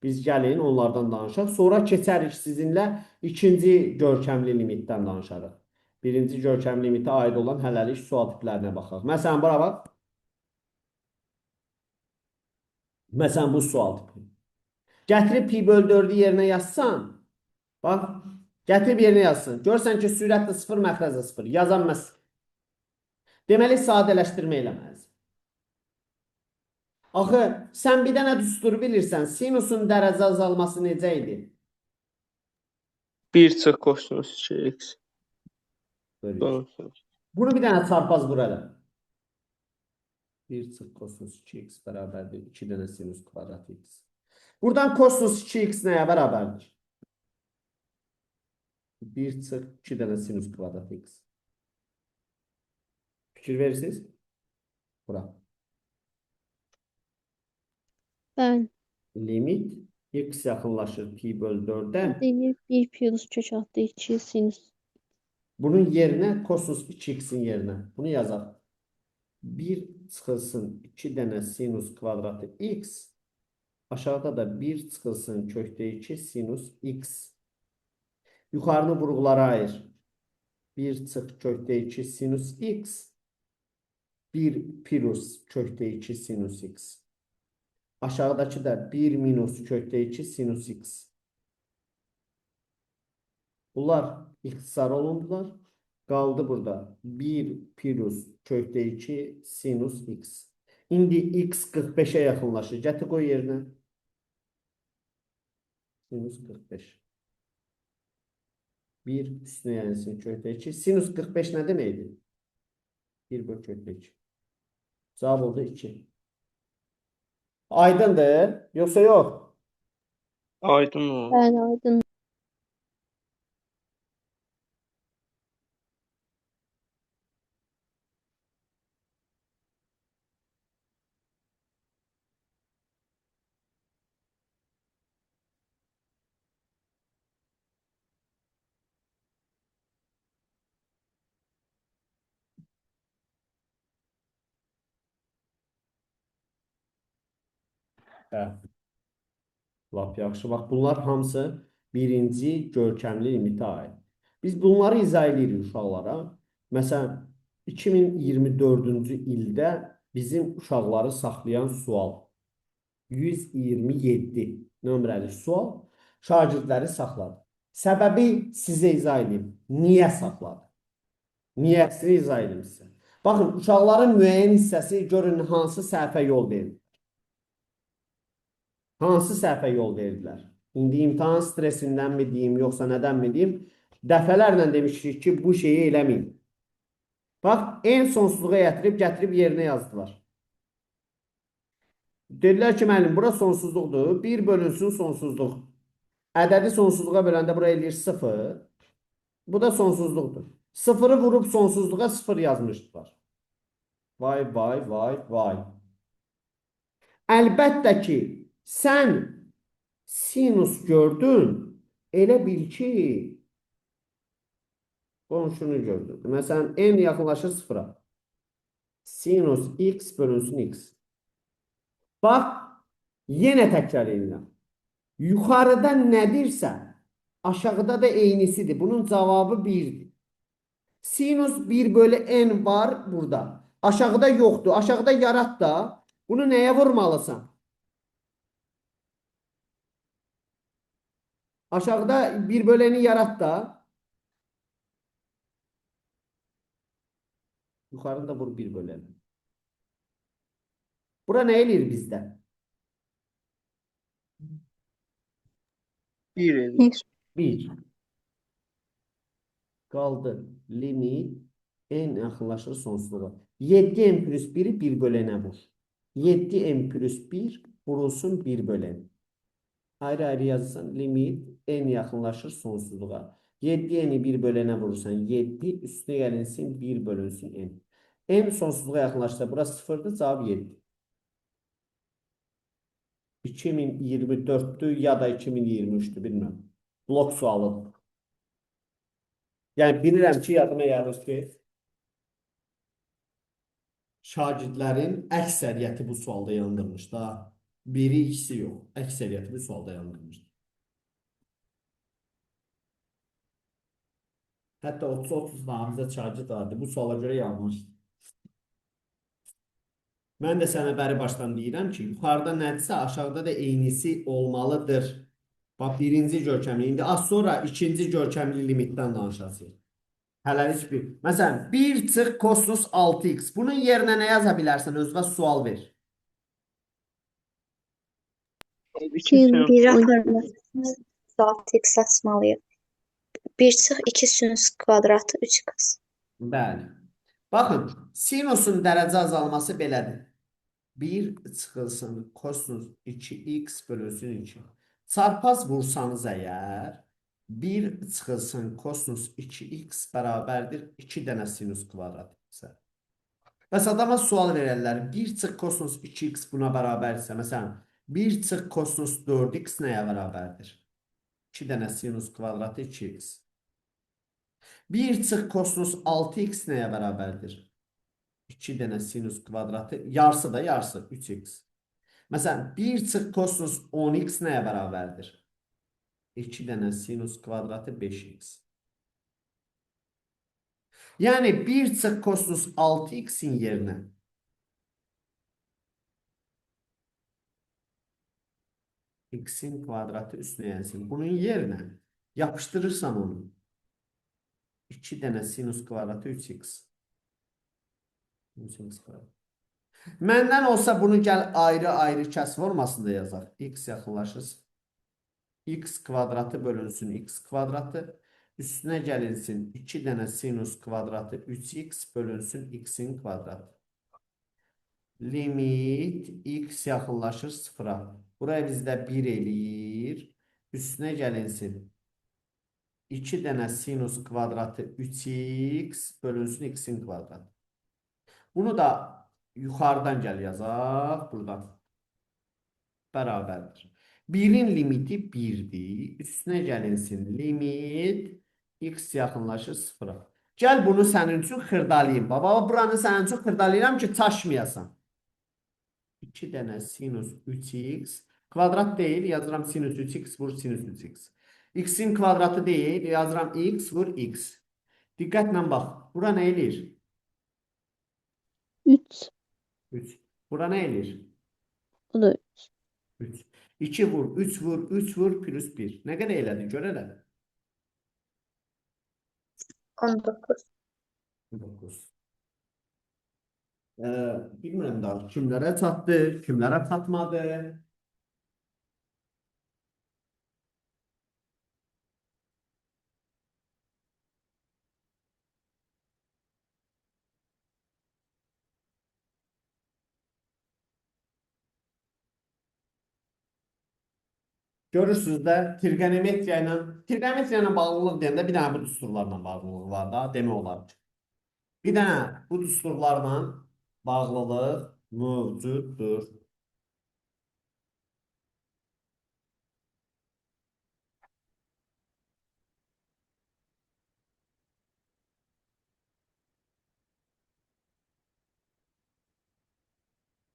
biz gəlin onlardan danışaq. Sonra keçərik sizinlə ikinci görkəmli limitdən danışarıq. Birinci görkəmli limitə aid olan hələlik sual tiplərinə baxaq. Məsələn, bura bax. Məsələn, bu sual tipi. Gətirib pi böl 4-ü yerinə yazsan, bax, gətirib yerinə yazsın. Görsən ki, sürət də 0, məxrəc də 0. Yazanmaz. Deməli, sadələşdirmə eləməlisən. Axı, sən bir dənə düstur bilirsən, sinusun dərəcə azalması necə idi? 1 çıx kosinus 2x. Bölü iki. Bölünsün. Bunu bir dənə çarpaz vur hələ. 1 çıx kosinus 2x bərabərdir 2 dənə sinus kvadrat x. Buradan kosinus 2x nəyə bərabərdir? 1 çıx 2 dənə sinus kvadrat x. Fikir verirsiniz? Bura. Bəli. Limit x yaxınlaşır pi böl 4-ə. Deyir 1 plus kök altı 2 sinüs. Bunun yerinə kosinus 2x-in yerinə bunu yazaq. 1 çıxılsın 2 dənə sinus kvadratı x. Aşağıda da 1 çıxılsın kökdə 2 sinus x. Yuxarını vurğulara ayır. 1 çıx kökdə 2 sinus x. 1 plus kökdə 2 sinus x. Aşağıdakı da 1 minus kökdə 2 sinus x. Bunlar ixtisar olundular. Qaldı burada 1 plus kökdə 2 sinus x. İndi x 45-ə yaxınlaşır. Gətir qoy yerinə. Sinus 45. 1 üstünə yayılsın kökdə 2. Sinus 45 nə deməkdir? 1 böl kökdə 2. Cavab oldu 2. Aydındır? Yoxsa yox? Aydın oldu. Bəli, aydın. Hə. Lap yaxşı. Bax, bunlar hamısı birinci görkəmli limitə aid. Biz bunları izah edirik uşaqlara. Məsələn, 2024-cü ildə bizim uşaqları saxlayan sual 127 nömrəli sual şagirdləri saxladı. Səbəbi sizə izah edeyim. Niyə saxladı? Niyəsini izah edim sizə. Baxın, uşaqların müəyyən hissəsi görün hansı səhvə yol verir. Hansı səhvə yol verdilər? İndi imtahan stresindənmi deyim, yoxsa nədənmi deyim? Dəfələrlə demişdik ki, bu şeyi eləməyin. Bax, en sonsuzluğa gətirib, gətirib yerinə yazdılar. Dedilər ki, müəllim, bura sonsuzluqdur. 1 bölünsün sonsuzluq. Ədədi sonsuzluğa böləndə bura eləyir 0. Bu da sonsuzluqdur. 0-ı vurub sonsuzluğa 0 yazmışdılar. Vay, vay, vay, vay. Əlbəttə ki, sən sinus gördün, elə bil ki, qonşunu gördün. Məsələn, n yaxınlaşır 0-a. Sinus x bölünsün x. Bax, yenə təkrar edirəm. Yuxarıda nədirsə, aşağıda da eynisidir. Bunun cavabı 1-dir. Sinus 1 bölü n var burada. Aşağıda yoxdur. Aşağıda yarat da. Bunu nəyə vurmalısan? Aşağıda 1 bölü n'i yarat da. Yuxarıda vur 1 bölü n. Bura nə eləyir bizdə? 1 eləyir. 1. Qaldı. Limit n yaxınlaşır sonsuzluğa. 7n plus 1-i 1 bölü n-ə vur. 7n plus 1 vurulsun 1 bölü n. Ayrı-ayrı yazırsan limit n yaxınlaşır sonsuzluğa. 7n'i 1 bölü n-ə vurursan 7 üstünə gəlinsin 1 bölünsün n. N sonsuzluğa yaxınlaşsa burası 0-dır, cavab 7. 2024-dür ya da 2023-dür, bilmirəm. Blok sualıdır. Yəni bilirəm ki, yadıma gəlir ki, şagirdlərin əksəriyyəti bu sualda yandırmış da. Biri, ikisi yox. Əksəriyyəti bu sualda yandırmışdı. Hətta 30-30 namizə şagird vardı. Bu suala görə yanmışdı. Mən də sənə bəri başdan deyirəm ki, yuxarıda nədirsə, aşağıda da eynisi olmalıdır. Bax, birinci görkəmli. İndi az sonra ikinci görkəmli limitdən danışacağıq. Hələlik bir. Məsələn, 1 çıx kosinus 6x. Bunun yerinə nə yaza bilərsən? Özünə sual ver. 2 sinus 1 aparmaq 6x açmalıyıq. 1 çıx 2 sinus kvadratı 3x. Bəli. Baxın, sinusun dərəcə azalması belədir. 1 çıxılsın kosinus 2x bölünsün 2. Çarpaz vursanız əgər 1 çıxılsın kosinus 2x bərabərdir 2 dənə sinus kvadratı isə. Bəs adama sual verərlər. 1 çıx kosinus 2x buna bərabərdirsə, məsələn, 1 çıx kosinus 4x nəyə bərabərdir? 2 dənə sinus kvadratı 2x. 1 çıx kosinus 6x nəyə bərabərdir? 2 dənə sinus kvadratı, yarısı da yarısı 3x. Məsələn, 1 çıx kosinus 10x nəyə bərabərdir? 2 dənə sinus kvadratı 5x. Yəni 1 çıx kosinus 6x-in yerinə x-in kvadratı üstünə gəlsin. Bunun yerinə yapışdırırsan onu. 2 dənə sinus kvadratı 3x. 3x kvadrat. Məndən olsa bunu gəl ayrı-ayrı kəs formasında yazaq. X yaxınlaşır. X kvadratı bölünsün x kvadratı. Üstünə gəlinsin 2 dənə sinus kvadratı 3x bölünsün x-in kvadratı. Limit x yaxınlaşır 0-a. Buraya bizdə 1 eləyir. Üstünə gəlinsin 2 dənə sinus kvadratı 3x bölünsün x-in kvadratı. Bunu da yuxarıdan gəl yazaq. Buradan. Bərabərdir. 1-in limiti 1-dir. Üstünə gəlinsin limit x yaxınlaşır 0-a. Gəl bunu sənin üçün xırdalayım. Baba, buranı sənin üçün xırdalayıram ki, çaşmayasan. 2 dənə sinus 3x. Kvadrat deyil, yazıram sinus 3x vur sinus 3x. X-in kvadratı deyil, yazıram x vur x. Diqqətlə bax. Bura nə eləyir? 3. 3. Bura nə eləyir? O da 3. 3. 2 vur, 3 vur, 3 vur, plus 1. Nə qədər elədi? Gör elə. 19. 9. Bilmirəm daha kimlərə çatdı, kimlərə çatmadı. Görürsünüz də trigonometriya ilə bağlılıq deyəndə bir dənə bu düsturlarla bağlılıq var da, demək olar ki. Bir dənə bu düsturlarla bağlılıq mövcuddur.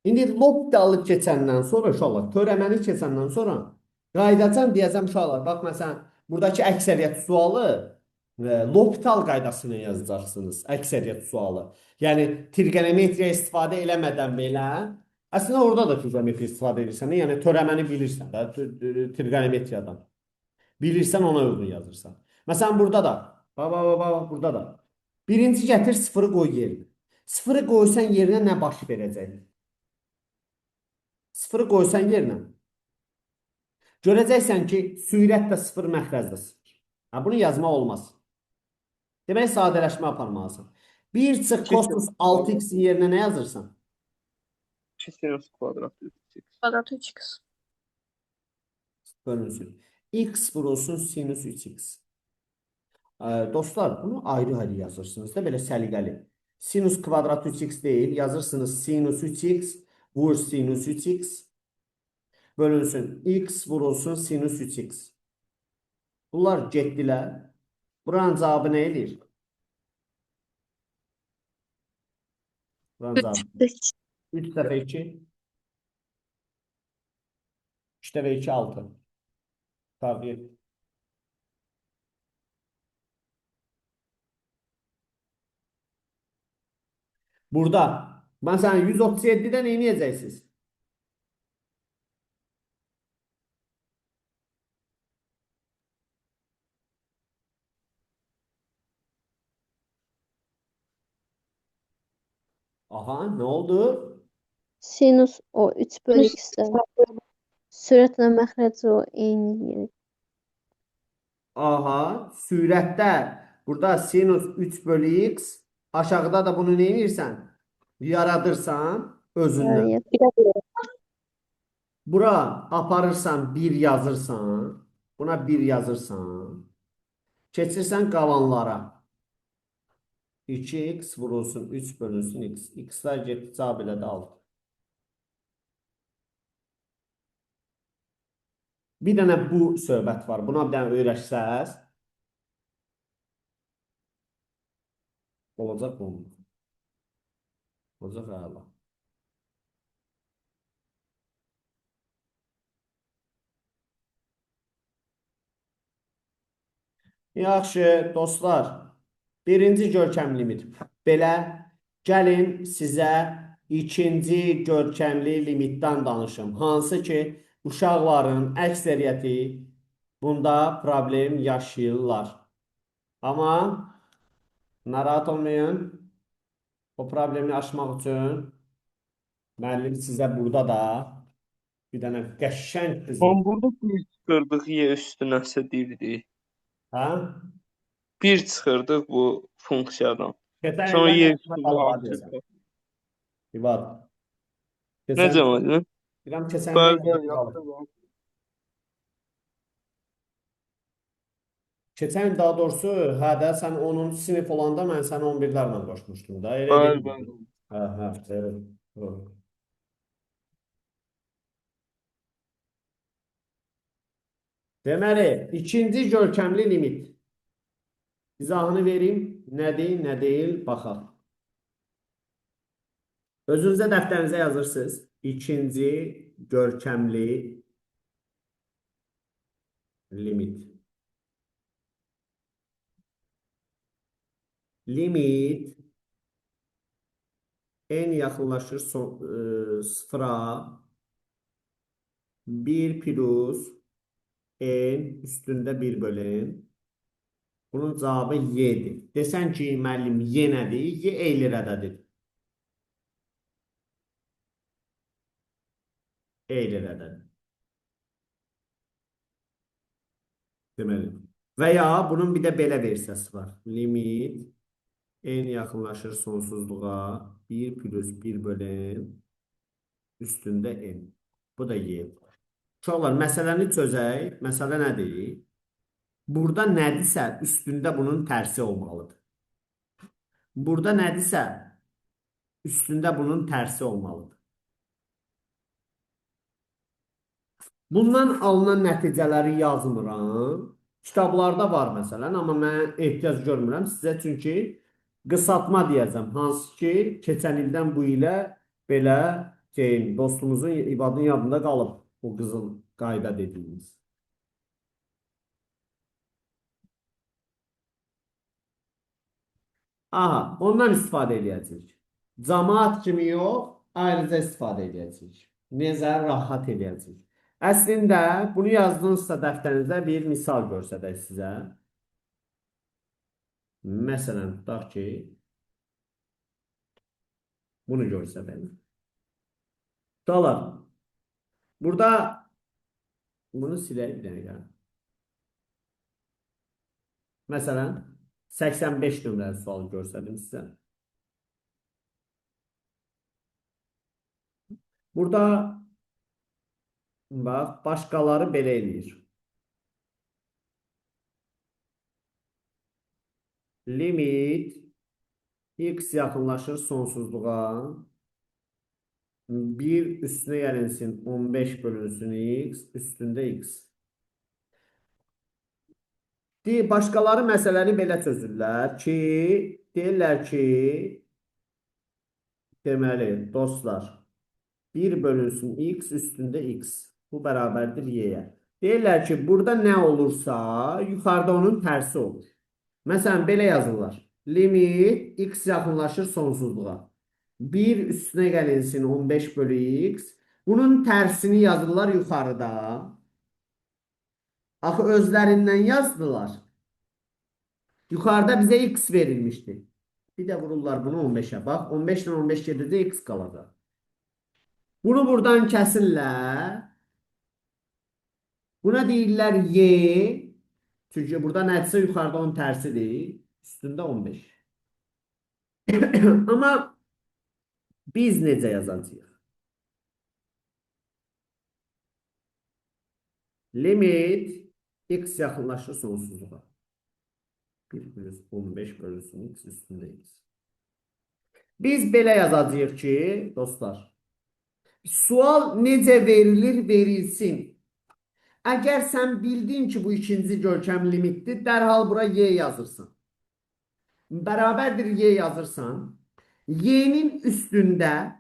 İndi L'Hopitalı keçəndən sonra uşaqlar, törəməni keçəndən sonra qayıdacam deyəcəm uşaqlar, bax məsələn, buradakı əksəriyyət sualı L'Hopital qaydası ilə yazacaqsınız. Əksəriyyət sualı. Yəni trigonometriya istifadə eləmədən belə, əslində orada da trigonometriya istifadə edirsən, yəni törəməni bilirsən də trigonometriyadan. Bilirsən ona uyğun yazırsan. Məsələn burada da, bax bax bax bax burada da. Birinci gətir sıfırı qoy yerinə. Sıfırı qoysan yerinə nə baş verəcək? Sıfırı qoysan yerinə. Görəcəksən ki, sürət də sıfır, məxrəc də sıfır. Ha, bunu yazmaq olmaz. Demək sadələşmə aparmalısan. 1 çıx kosinus 6x-in yerinə nə yazırsan? 2 sinus kvadrat 3x. Kvadrat 3x. Bölünsün. X vurulsun sinus 3x. Dostlar, bunu ayrı-ayrı yazırsınız da belə səliqəli. Sinus kvadrat 3x deyil, yazırsınız sinus 3x vur sinus 3x bölünsün. X vurulsun sinus 3x. Bunlar getdilər. Buranın cavabı nə eləyir? Buranın cavabı. 3. 3 dəfə 2. 3 dəfə 2, 6. Tabii. Burada məsələn 137-də nə edəcəksiniz? Aha, nə oldu? Sinus o 3 bölü x-dən. Sürətlə məxrəci o eyni yer. Aha, sürətdə burada sinus 3 bölü x, aşağıda da bunu nə edirsən? Yaradırsan özündən. Yəni, Bura aparırsan 1 yazırsan, buna 1 yazırsan, keçirsən qalanlara. 2x vurulsun 3 bölünsün x. X-lər getdi, cavab elə də 6. Bir dənə bu söhbət var. Buna bir dənə öyrəşsəz olacaq bu. Olacaq əla. Yaxşı, dostlar. Birinci görkəmli limit. Belə, gəlin sizə ikinci görkəmli limitdən danışım. Hansı ki, uşaqların əksəriyyəti bunda problem yaşayırlar. Amma narahat olmayın. O problemi aşmaq üçün müəllim sizə burada da bir dənə qəşəng qızı. Tam burada 1 çıxırdıq y üstü nəsə deyirdik. Hə? 1 çıxırdıq bu funksiyadan. Keçən Sonra ildən y yadıma üstü qalıb ha 6. deyəsən. İvad. Keçən, Necə müəllim? deyirəm keçən Bəli, ildən bəli, yadıma qalıb. yadda. Keçən il daha doğrusu, hə də sən 10-cu sinif olanda mən səni 11-lərlə qoşmuşdum da. Elə Bəli, deyil. bəli. Hə, hə, elə. Doğru. Deməli, ikinci görkəmli limit. İzahını verim. Nədir, nə deyil, baxaq. Özünüzə dəftərinizə yazırsınız. İkinci görkəmli limit. Limit n yaxınlaşır sıfıra 1 plus n üstündə 1 bölü n. Bunun cavabı y-dir. Desən ki, müəllim, y nədir? Y eyni rədədir. Eyni rədədir. Deməli. Və ya bunun bir də belə versiyası var. Limit n yaxınlaşır sonsuzluğa 1 plus 1 bölü n üstündə n. Bu da y. Uşaqlar, məsələni çözək. Məsələ nədir? Burada nədirsə, üstündə bunun tərsi olmalıdır. Burada nədirsə, üstündə bunun tərsi olmalıdır. Bundan alınan nəticələri yazmıram. Kitablarda var məsələn, amma mən ehtiyac görmürəm sizə, çünki qısaltma deyəcəm. Hansı ki, keçən ildən bu ilə belə deyim, dostumuzun İbadın yadında qalıb o qızıl qayda dediyimiz. Aha, ondan istifadə eləyəcəyik. Camaat kimi yox, ayrıca istifadə eləyəcəyik. Necə rahat eləyəcəyik. Əslində, bunu yazdınızsa dəftərinizdə bir misal göstərək sizə. Məsələn, tutaq ki, bunu göstərək. Tutalım. Burada bunu silək bir dəqiqə. Məsələn, 85 nömrəli sualı göstərdim sizə. Burada bax, başqaları belə eləyir. Limit x yaxınlaşır sonsuzluğa. 1 üstünə gəlinsin 15 bölünsün x, üstündə x. Başqaları məsələni belə çözürlər ki, deyirlər ki, deməli, dostlar, 1 bölünsün x üstündə x. Bu bərabərdir y-yə. Deyirlər ki, burada nə olursa, yuxarıda onun tərsi olur. Məsələn, belə yazırlar. Limit x yaxınlaşır sonsuzluğa. 1 üstünə gəlinsin 15 bölü x. Bunun tərsini yazırlar yuxarıda. Axı özlərindən yazdılar. Yuxarıda bizə x verilmişdi. Bir də vururlar bunu 15'e. Bax, 15 ilə 15 gedəcək, x qalacaq. Bunu buradan kəsirlər. Buna deyirlər y. Çünki burada nədirsə yuxarıda onun tərsidir. Üstündə 15. Amma biz necə yazacağıq? Limit x yaxınlaşır sonsuzluğa. 1 plus 15 bölünsün x üstündə x. Biz belə yazacağıq ki, dostlar, sual necə verilir, verilsin. Əgər sən bildin ki, bu ikinci görkəm limitdir, dərhal bura y yazırsan. Bərabərdir y yazırsan. Y-nin üstündə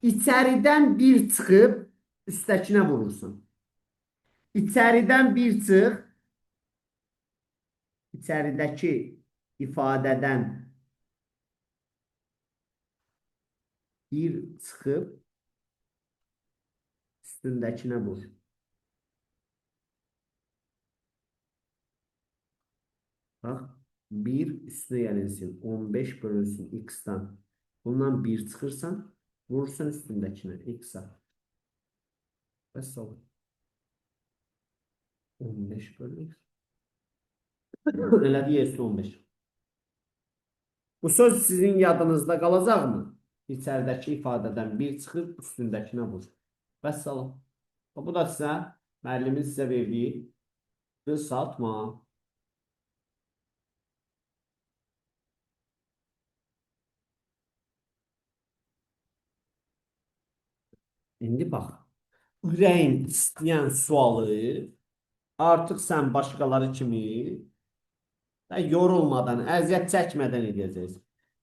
içəridən bir çıxıb üstəkinə vurursan. İçəridən bir çıx, içəridəki ifadədən bir çıxıb üstündəkinə vur. Bax, 1 üstünə gəlinsin, 15 bölünsün x-dan. Bundan 1 çıxırsan, vurursan üstündəkinə, x-a. Vəssalam. 15 bölü x. Elədi, y üstü 15. Bu söz sizin yadınızda qalacaqmı? İçəridəki ifadədən 1 çıxır, üstündəkinə vur. Vəssalam. Bu da sizə, müəllimin sizə verdiyi qısaltma. İndi bax, ürəyin istəyən sualı artıq sən başqaları kimi yorulmadan, əziyyət çəkmədən edəcəksən.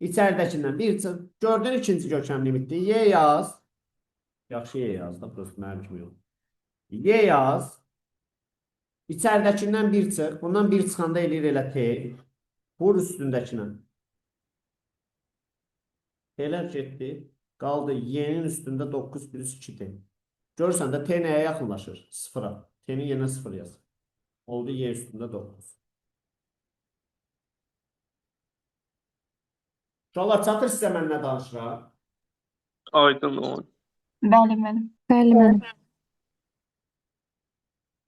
İçəridəkindən bir çıx, gördün ikinci görkəm limitdir. Y yaz. Yaxşı Y yaz da, prosto mənim kimi yox. Y yaz. İçəridəkindən 1 çıx. Bundan 1 çıxanda eləyir elə T. Vur üstündəkinə. T'lər getdi. Qaldı Y-nin üstündə 9 plus 2T. Görürsən də T nəyə yaxınlaşır? 0-a. T-nin yerinə 0 yaz. Oldu Y üstündə 9. Uşaqlar, çatır sizə mən nə danışıram? Aydın oldu. Bəli, müəllim. Bəli, müəllim.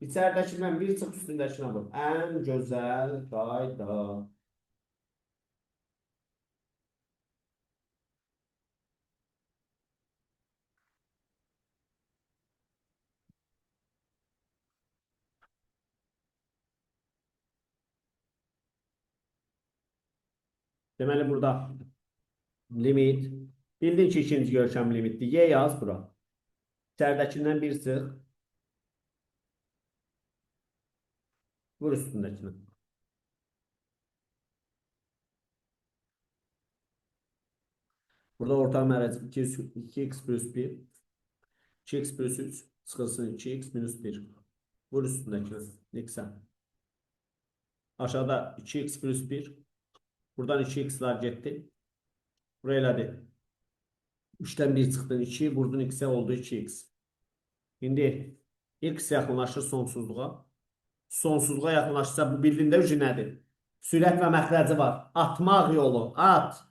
İçəridəkindən 1 çıx, üstündəkinə vur. Ən gözəl qayda. Deməli burada limit. Bildin ki, ikinci görkəm limitdir. Y yaz bura. İçəridəkindən 1 çıx. Vur üstündəkinə. Burada ortaq mərəc 2x plus 1, 2x plus 3 çıxılsın 2x minus 1. Vur üstündəkinə x-ə. Aşağıda 2x plus 1. Buradan 2x'lar getdi. Buraya elədi. 3-dən 1 çıxdın 2, vurdun x-ə oldu 2x. İndi x yaxınlaşır sonsuzluğa. Sonsuzluğa yaxınlaşırsa bu bildin də ucu nədir? Sürət və məxrəci var. Atmaq yolu. At.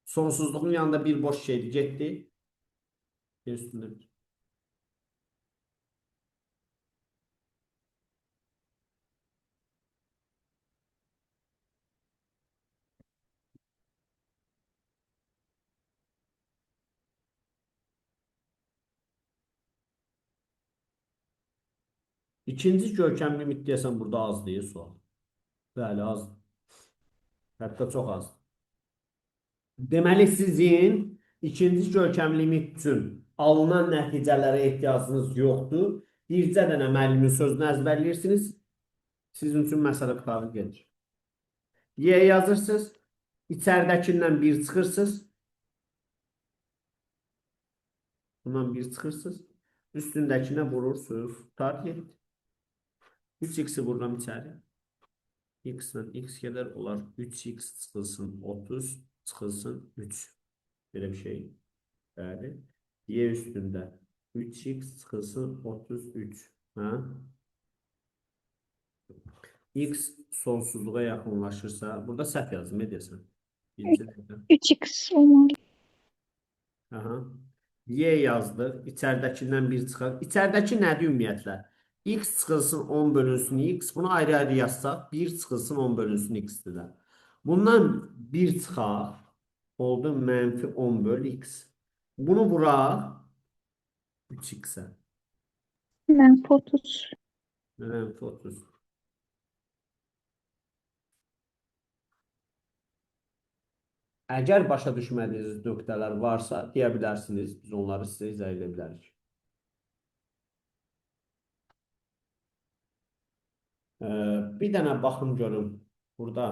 Sonsuzluğun yanında bir boş şeydi. Getdi. Bir üstündə bir. İkinci görkəm limit deyəsən burada az deyil sual. Bəli, azdır. Hətta çox azdır. Deməli sizin ikinci görkəm limit üçün alınan nəticələrə ehtiyacınız yoxdur. Bircə dənə müəllimin sözünü əzbərləyirsiniz. Sizin üçün məsələ qurtarır gedir. Y yazırsınız. İçəridəkindən 1 çıxırsınız. Bundan 1 çıxırsınız. Üstündəkinə vurursunuz. Qutar getdi. 3x-i vururam içəri. X-lə x gedər, olar 3x çıxılsın 30, çıxılsın 3. Belə bir şey. Bəli. Y üstündə 3x çıxılsın 33. Hə? X sonsuzluğa yaxınlaşırsa, burada səhv yazdım, nə deyəsən? Birinci dəqiqə. 3x olmalı. Aha. Y yazdıq. İçəridəkindən 1 çıxar. İçəridəki nədir ümumiyyətlə? X çıxılsın 10 bölünsün x. Bunu ayrı-ayrı yazsaq 1 çıxılsın 10 bölünsün x-dir də. Bundan 1 çıxaq. Oldu mənfi 10 böl x. Bunu vuraq 3x-ə. Mənfi 30. Mənfi 30. Əgər başa düşmədiyiniz nöqtələr varsa deyə bilərsiniz. Biz onları sizə izah edə bilərik. Bir dənə baxım görüm. Burada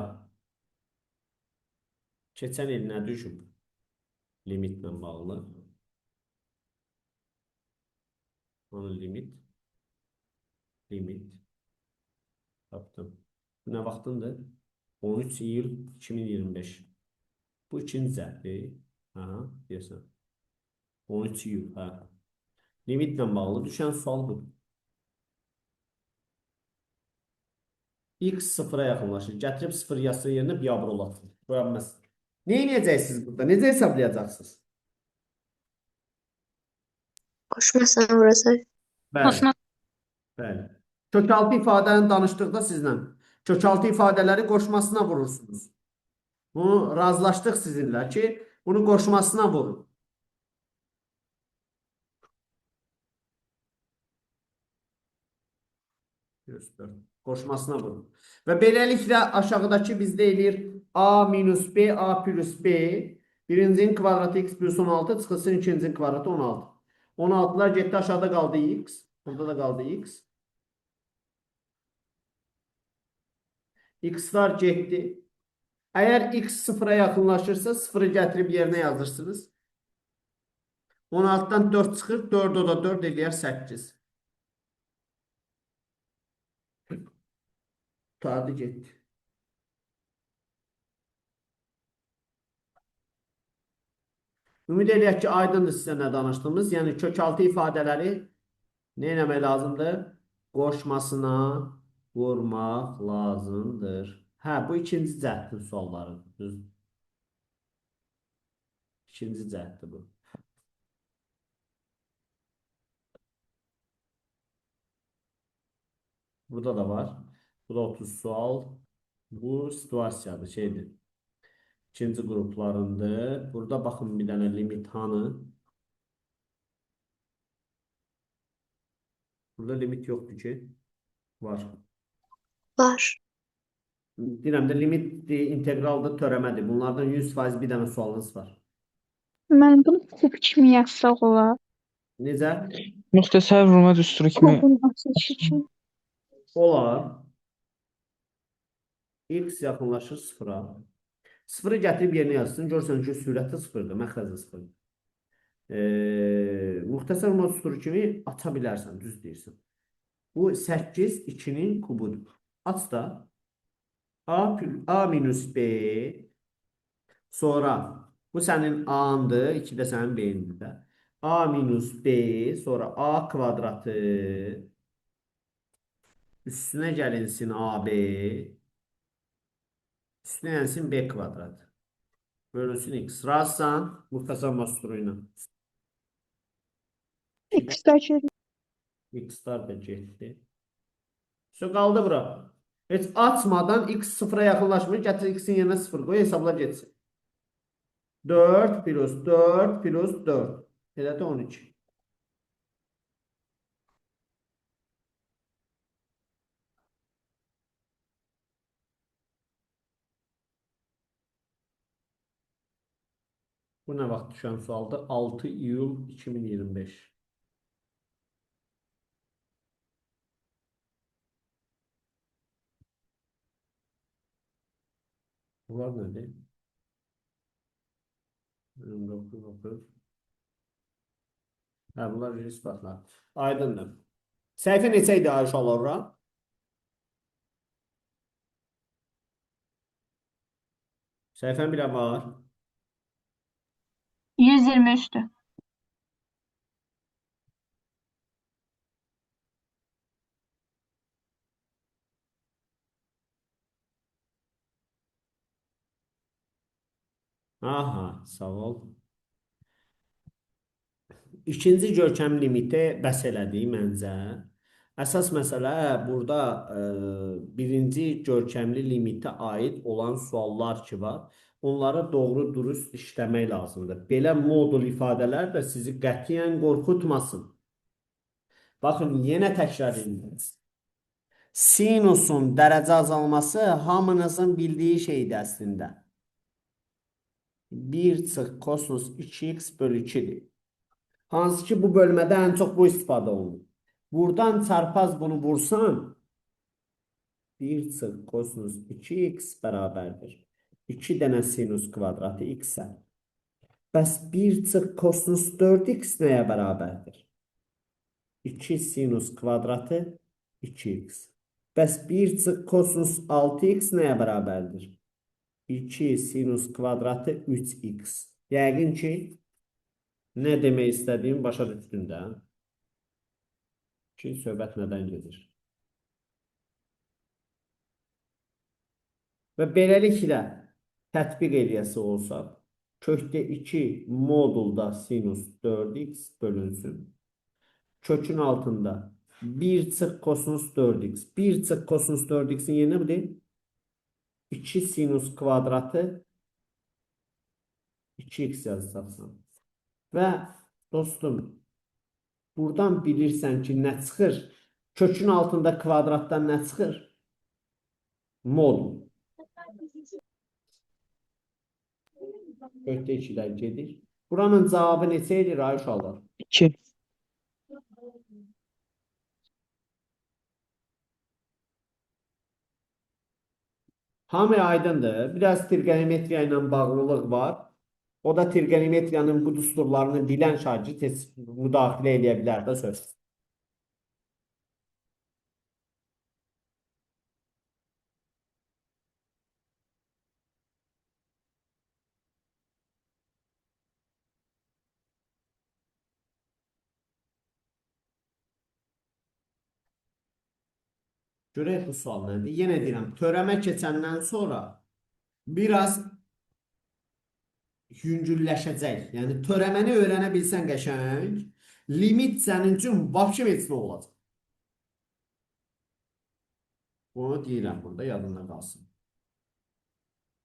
keçən il nə düşüb limitlə bağlı? Onun limit. Limit. Tapdım. Bu nə vaxtındır? 13 iyul 2025. Bu ikinci cəhdi. Aha, deyirsən. 13 iyul, hə. Limitlə bağlı düşən sual budur. X sıfıra yaxınlaşır. Gətirib sıfır yazsın yerinə biabır olasın. Qoya bilməz. Nə edəcəksiniz burada? Necə hesablayacaqsınız? Qoşmasına vuracaq. Bəli. Qoşma. Bəli. Kökaltı ifadəni danışdıqda sizlə. Kökaltı ifadələri qoşmasına vurursunuz. Bunu razılaşdıq sizinlə ki, bunu qoşmasına vurun. Göstər. Qoşmasına vurun. Və beləliklə aşağıdakı bizdə eləyir A minus B, A plus B. Birincinin kvadratı x plus 16 çıxılsın ikincinin kvadratı 16. 16'lar getdi aşağıda qaldı x. Burada da qaldı x. X'lar getdi. Əgər x sıfıra yaxınlaşırsa sıfırı gətirib yerinə yazırsınız. 16-dan 4 çıxır, 4 o da 4 eləyər 8. Qurtardı getdi. Ümid eləyək ki, aydındır sizə nə danışdığımız. Yəni kökaltı ifadələri nə eləmək lazımdır? Qoşmasına vurmaq lazımdır. Hə, bu ikinci cəhdin suallarıdır. Düzdür. İkinci cəhddir bu. Burada da var. Bu da 30 sual. Bu situasiyadır, şeydir. İkinci qruplarındır. Burada baxın bir dənə limit hanı? Burada limit yoxdur ki. Var. Var. Deyirəm də limitdir, inteqraldır, törəmədir. Bunlardan 100% bir dənə sualınız var. Mən bunu kub kimi yazsaq olar. Necə? Müxtəsər vurma düsturu kimi Kubun açılışı üçün. Olar. X yaxınlaşır sıfıra. Sıfırı gətirib yerinə yazsın. Görürsən ki, sürəti sıfırdır, məxrəci sıfırdır. Müxtəsər vurma düsturu kimi aça bilərsən, düz deyirsən. Bu 8 2-nin kubudur. Aç da A minus B, sonra bu sənin A-ndır, 2 də sənin B-indir də. A minus B, sonra A kvadratı, üstünə gəlinsin AB, üstünə gəlsin B kvadratı. Bölünsün X. Razısan müxtəsər vurma düsturu ilə. X-lər gedir. X-lar da getdi. Su qaldı bura. Heç açmadan x sıfıra yaxınlaşmır. Gətir x-in yerinə 0 qoy, hesabla getsin. 4 plus 4 plus 4. Elə də 12. Bu nə vaxt düşən sualdır? 6 iyul 2025. Bunlar nədir? 29, 9. Hə, bunlar isbatlar. Aydındır. Səhifə neçə idi Ayşə ora? Səhifən bir var. 123'tü. Aha, sağ ol. İkinci görkəm limiti bəs elədi məncə. Əsas məsələ burada birinci görkəmli limitə aid olan suallar ki var. Onları doğru dürüst işləmək lazımdır. Belə modul ifadələr də sizi qətiyyən qorxutmasın. Baxın, yenə təkrar edirəm. Sinusun dərəcə azalması hamınızın bildiyi şeydir əslində. 1 çıx kosinus 2x bölü 2-dir. Hansı ki bu bölmədə ən çox bu istifadə olunur. Buradan çarpaz bunu vursan 1 çıx kosinus 2x bərabərdir. 2 dənə sinus kvadratı x-ə. Bəs 1 çıx kosinus 4x nəyə bərabərdir? 2 sinus kvadratı 2x. Bəs 1 çıx kosinus 6x nəyə bərabərdir? 2 sinus kvadratı 3x. Yəqin ki, nə demək istədiyimi başa düşdün də. Ki, söhbət nədən gedir? Və beləliklə tətbiq eləyəsi olsaq, kökdə 2 modulda sinus 4x bölünsün. Kökün altında 1 çıx kosinus 4x. 1 çıx kosinus 4x-in yerinə bu deyil. 2 sinus kvadratı 2x yazacaqsan. Və dostum, buradan bilirsən ki, nə çıxır? Kökün altında kvadratdan nə çıxır? Modul. Kökdə 2-lər gedir. Buranın cavabı neçə edir ay uşaqlar? 2. Hamıya aydındır. Biraz trigonometriya ilə bağlılıq var. O da trigonometriyanın bu düsturlarını bilən şagird tez müdaxilə eləyə bilər də söz. Görək bu sual nədir? Yenə deyirəm, törəmə keçəndən sonra biraz yüngülləşəcək. Yəni törəməni öyrənə bilsən qəşəng, limit sənin üçün vəbşə heç nə olacaq. Bunu deyirəm burada, yadında qalsın.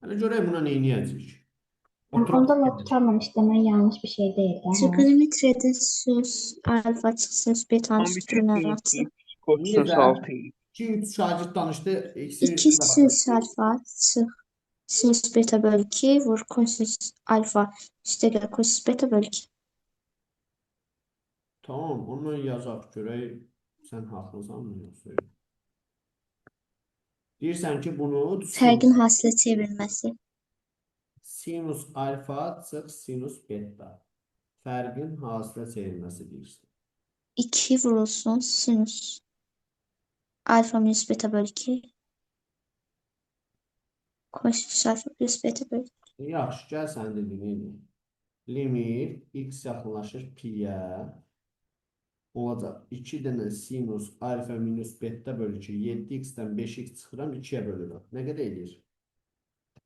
Hələ görək buna nə eləyəcəyik. Oturaq. Onda L'Hopital'la işləmək yanlış bir şey deyil də, hə? Trigonometriyada sinus alfa çıx sinus betanın 2 üstünə sinus atır. x kosinus Necə? 6x. 2-3 şagird danışdı. İkisini 2 sinus alfa çıx sinus beta bölü 2 vur kosinus alfa üstəgəl kosinus beta bölü 2. Tamam, ondan yazaq görək sən haqlısan mı yoxsa yox. Deyirsən ki, bunu Fərqin hasilə çevrilməsi. Sinus alfa çıx sinus beta. Fərqin hasilə çevrilməsi deyirsən. 2 vurulsun sinus alfa minus beta bölü 2 kosinus alfa plus beta bölü 2. Yaxşı, gəl sən dediyini eləyək. Limit x yaxınlaşır pi-yə. Olacaq 2 dənə sinus alfa minus beta bölü 2. 7x-dən 5x çıxıram, 2-yə bölürəm. Nə qədər eləyir?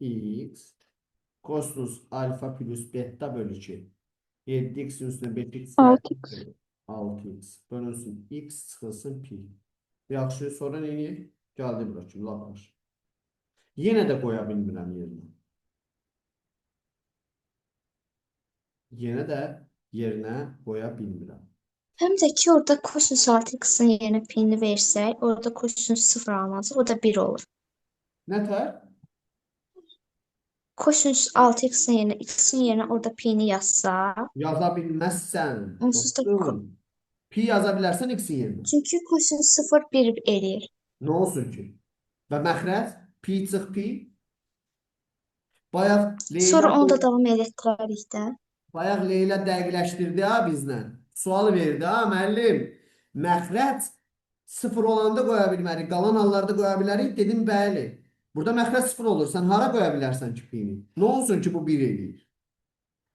X kosinus alfa plus beta bölü 2. 7x-in üstünə 5x 6x. 6x bölünsün x çıxılsın pi. Yaxşı, sonra nə eləyək? Gəldi bura ki, lap yaxşı. Yenə də qoya bilmirəm yerinə. Yenə də yerinə qoya bilmirəm. Həm də ki orada kosinus 6x-in yerinə pi-ni versək, orada kosinus 0 alınacaq, o da 1 olur. Nətər? Kosinus 6x-in yerinə x-in yerinə orada pi-ni yazsaq, Yaza bilməzsən. onsuz da Dostum. Pi yaza bilərsən x-in yerinə. çünki kosinus 0 1 eləyir. Nə olsun ki? Və məxrəc pi çıx pi. Bayaq Leyla Sonra onu da davam elətdirərik də. Bayaq Leyla dəqiqləşdirdi ha bizlə. Sual verdi ha müəllim. Məxrəc sıfır olanda qoya bilmərik. Qalan hallarda qoya bilərik. Dedim bəli. Burada məxrəc sıfır olur. Sən hara qoya bilərsən ki pini? Nə olsun ki bu 1 eləyir?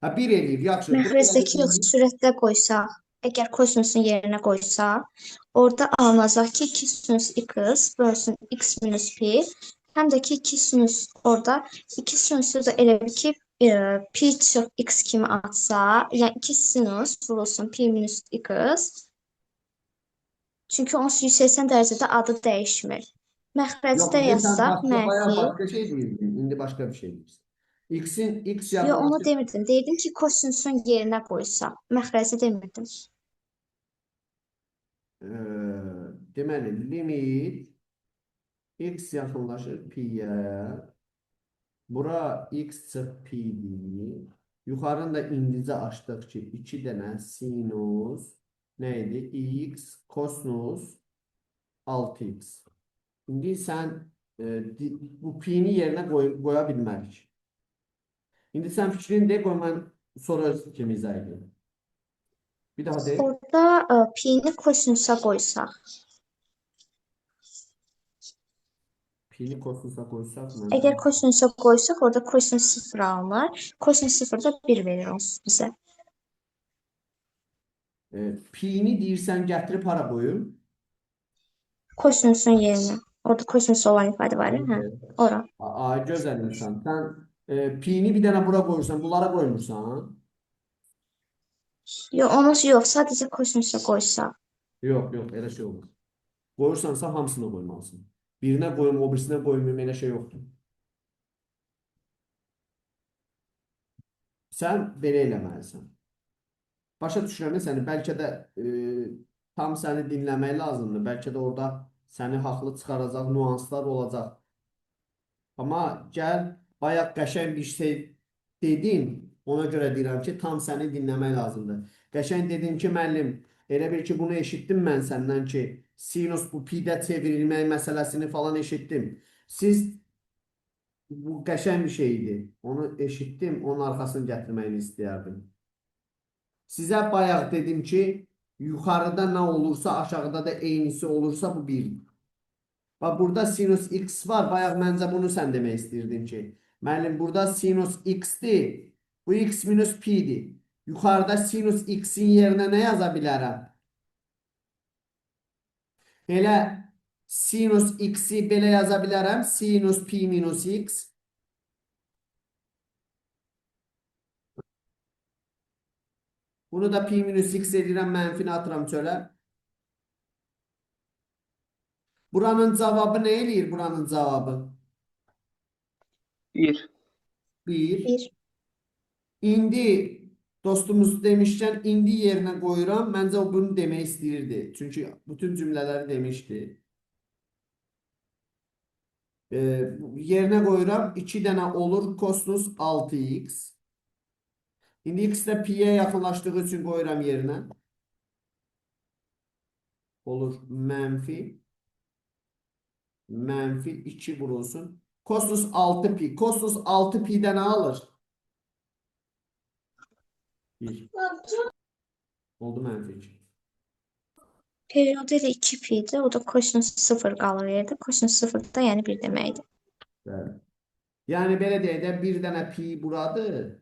Ha 1 eləyir. Yaxşı. Bura Məxrəcdəki yox, sürətdə qoysaq, əgər kosinusun yerinə qoysaq, orada alınacaq ki 2 sinus x bölsün x minus pi, həm də ki 2 sinus orada 2 sinusu da elə bil ki pi çıx x kimi atsa, yəni 2 sinus vurulsun pi minus x. Çünki onsuz 180 dərəcədə adı dəyişmir. Məxrəcdə Yox, indi sən yazsaq başqa, bayaq mənfi. başqa şey deyirdin. İndi başqa bir şey deyirsən. X-in x Yox, onu yaxınlaşır. demirdim. Deyirdim ki, kosinusun yerinə qoysaq. Məxrəci demirdim. Deməli, limit x yaxınlaşır pi-yə. Bura x çıx pi-dir. Yuxarını da indicə açdıq ki, 2 dənə sinus nə idi? X kosinus 6x. İndi sən bu pi-ni yerinə qoya bilmərik. İndi sən fikrini de, qoy mən sonra öz fikrimi izah edeyim. Bir daha de. Orada pi-ni kosinusa qoysaq. Pi-ni kosinusa qoysaq mən Əgər kosinusa qoysaq, orada kosinus 0 alınır. Kosinus 0 da 1 verir onsuz bizə. Pi-ni deyirsən gətirib hara qoyum? Kosinusun yerinə. Orada kosinus olan ifadə var, hə? Ora. Aa, gözəl insan. Sən pi-ni bir dənə bura qoyursan, bunlara qoymursan. Yox, onu yox, sadəcə kosinusa qoysaq. Yox, yox, elə şey olmaz. Qoyursansa hamısını qoymalısan. Birinə qoyum, o birisinə qoymayım, elə şey yoxdur. Sən belə eləməlisən. Başa düşürəm səni. Bəlkə də tam səni dinləmək lazımdır. Bəlkə də orada səni haqlı çıxaracaq nüanslar olacaq. Amma gəl, bayaq qəşəng bir şey dedin. Ona görə deyirəm ki, tam səni dinləmək lazımdır. Qəşəng dedin ki, müəllim, elə bil ki, bunu eşitdim mən səndən ki, sinus bu pi-də çevrilmək məsələsini falan eşitdim. Siz Bu qəşəng bir şeydi. Onu eşitdim, onun arxasını gətirməyini istəyərdim. Sizə bayaq dedim ki, yuxarıda nə olursa, aşağıda da eynisi olursa bu 1-dir. Bax, burada sinus x var. Bayaq məncə bunu sən demək istəyirdin ki, müəllim, burada sinus x-dir. Bu x minus pi-dir. Yuxarıda sinus x-in yerinə nə yaza bilərəm? Elə sinus x-i belə yaza bilərəm. Sinus pi minus x. Bunu da pi minus x edirəm, mənfini atıram çölə. Buranın cavabı nə eləyir buranın cavabı? 1. 1. 1. İndi dostumuz demişkən indi yerinə qoyuram. Məncə o bunu demək istəyirdi. Çünki bütün cümlələri demişdi. Yerinə qoyuram. 2 dənə olur kosinus 6x. İndi x də pi-yə yaxınlaşdığı üçün qoyuram yerinə. Olur mənfi. Mənfi 2 vurulsun. Kosinus 6 pi. Kosinus 6 pi-də nə alır? 1. Oldu mənfi 2. Periodu elə 2 pi idi. O da kosinus 0 qalır yerdə. Kosinus 0 da yəni 1 deməkdir. Bəli. Yəni belə deyək də bir dənə pi buradır.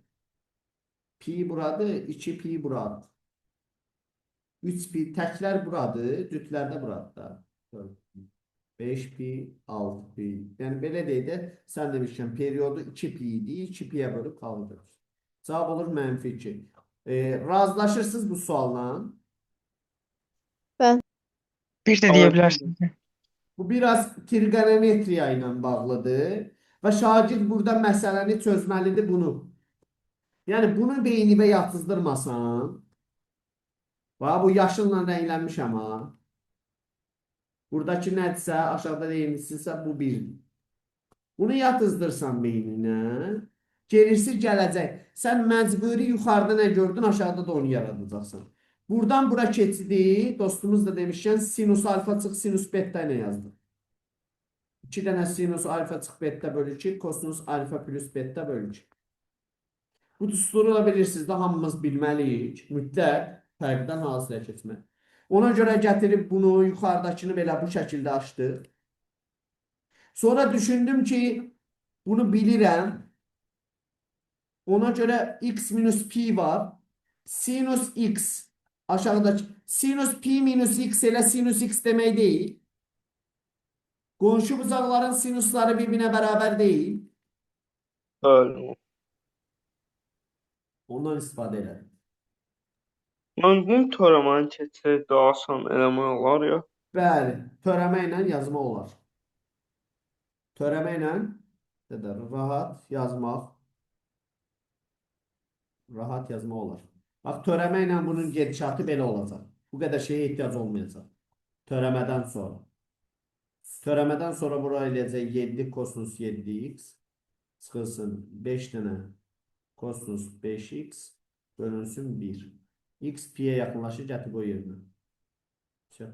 Pi buradır, 2 pi buradır. 3 pi təklər buradır, cütlər də buradır da. 5 pi, 6 pi. Yəni belə deyək də sən demişkən periodu 2 pi idi, 2 piyə bölüb qaldırırıq. Cavab olur mənfi 2. Razılaşırsınız bu sualla? Bəli. Bir də deyə bilərsiniz. Bu biraz trigonometriya ilə bağlıdır və şagird burada məsələni çözməlidir bunu. Yəni bunu beynivə yatızdırmasan, bax bu yaşılla rənglənmişəm ha. Buradakı nədirsə, aşağıda da eynisisə bu 1-dir. Bunu yatızdırsan beyninə, gerisi gələcək. Sən məcburi yuxarıda nə gördün, aşağıda da onu yaradacaqsan. Buradan bura keçidi, dostumuz da demişkən sinus alfa çıx sinus beta ilə yazdıq. 2 dənə sinus alfa çıx beta bölü 2, kosinus alfa plus beta bölü 2. Bu düsturu da bilirsiniz də hamımız bilməliyik. Mütləq fərqdən hasilə keçmək. Ona görə gətirib bunu yuxarıdakını belə bu şəkildə açdıq. Sonra düşündüm ki, bunu bilirəm. Ona görə x minus pi var. Sinus x aşağıdakı sinus pi minus x elə sinus x demək deyil. Qonşu bucaqların sinusları bir-birinə bərabər deyil. Bəli. Ondan istifadə elədim. Mən bunu törəməni keçsək daha asan eləmək olar ya. Bəli, törəmə ilə yazmaq olar. Törəmə ilə də rahat yazmaq, rahat yazmaq olar. Bax, törəmə ilə bunun gedişatı belə olacaq. Bu qədər şeyə ehtiyac olmayacaq. Törəmədən sonra. Törəmədən sonra bura eləyəcək 7 kosinus 7x çıxılsın 5 dənə kosinus 5x bölünsün 1. X pi'ye yaxınlaşır, gətir qoy yerinə. Vəsə.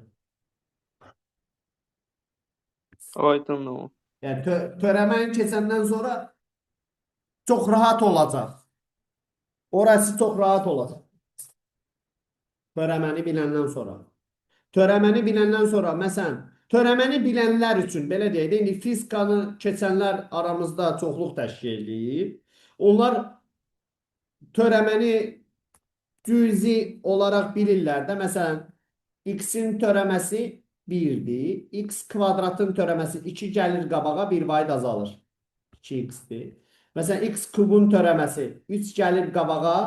Aydındır o. Yəni törəməni keçəndən sonra çox rahat olacaq. Orası çox rahat olacaq. Törəməni biləndən sonra. Törəməni biləndən sonra, məsələn, törəməni bilənlər üçün belə deyək də, indi fizikanı keçənlər aramızda çoxluq təşkil eləyir. Onlar törəməni cüzi olaraq bilirlər də. Məsələn, x-in törəməsi 1-dir. X kvadratın törəməsi 2 gəlir qabağa, 1 vahid azalır. 2x-dir. Məsələn, x kubun törəməsi 3 gəlir qabağa,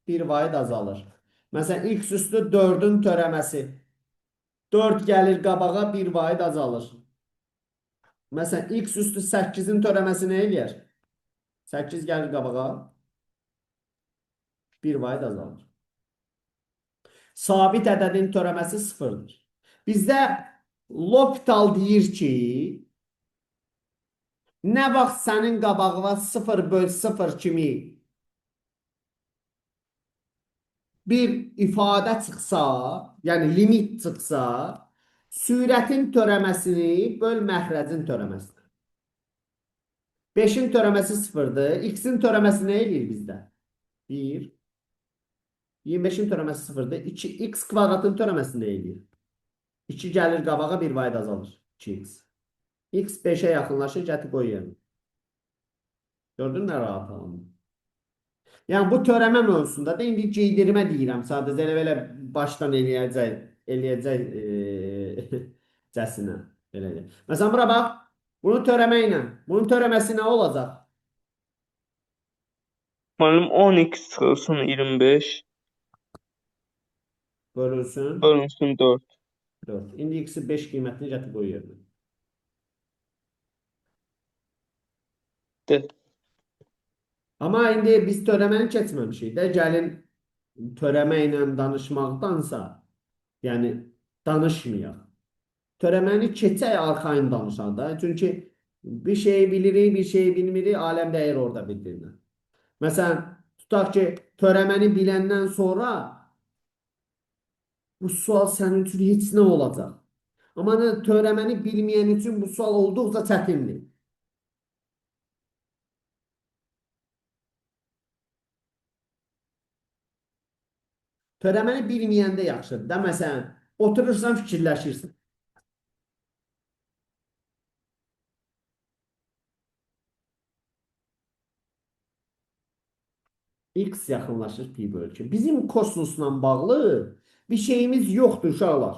1 vahid azalır. Məsələn, x üstü 4-ün törəməsi 4 gəlir qabağa, 1 vahid azalır. Məsələn, x üstü 8-in törəməsi nə eləyər? 8 gəlir qabağa, 1 vahid azalır. Sabit ədədin törəməsi 0-dır. Bizdə L'Hopital deyir ki, nə vaxt sənin qabağına 0 böl 0 kimi bir ifadə çıxsa, yəni limit çıxsa, sürətin törəməsini böl məxrəcin törəməsinə. 5-in törəməsi 0-dır. X-in törəməsi nə eləyir bizdə? 1. 25-in törəməsi 0-dır. 2x kvadratın törəməsi nə eləyir? 2 gəlir qabağa, 1 vahid azalır. 2x. X 5-ə yaxınlaşır, gətir qoy yerinə. Gördün nə rahat alındı? Yəni bu törəmə mövzusunda da indi geydirmə deyirəm. Sadəcə elə belə başdan eləyəcək cəsinə. Belə deyək. Məsələn bura bax. Bunu törəmə ilə. Bunun törəməsi nə olacaq? Müəllim 10x çıxılsın 25 Bölünsün bölünsün 4. 4. İndi x-i 5 qiymətini gətir qoy yerinə. D. Amma indi biz törəməni keçməmişik də. Gəlin törəmə ilə danışmaqdansa, yəni danışmayaq. Törəməni keçək arxayın danışaq da. Çünki bir şeyi bilirik, bir şeyi bilmirik, aləm dəyir orada bir-birinə. Məsələn, tutaq ki, törəməni biləndən sonra bu sual sənin üçün heç nə olacaq. Amma nə, törəməni bilməyən üçün bu sual olduqca çətindir. Törəməni bilməyəndə yaxşıdır da. Məsələn, oturursan, fikirləşirsən. X yaxınlaşır pi bölü 2. Bizim kosinusla bağlı bir şeyimiz yoxdur uşaqlar.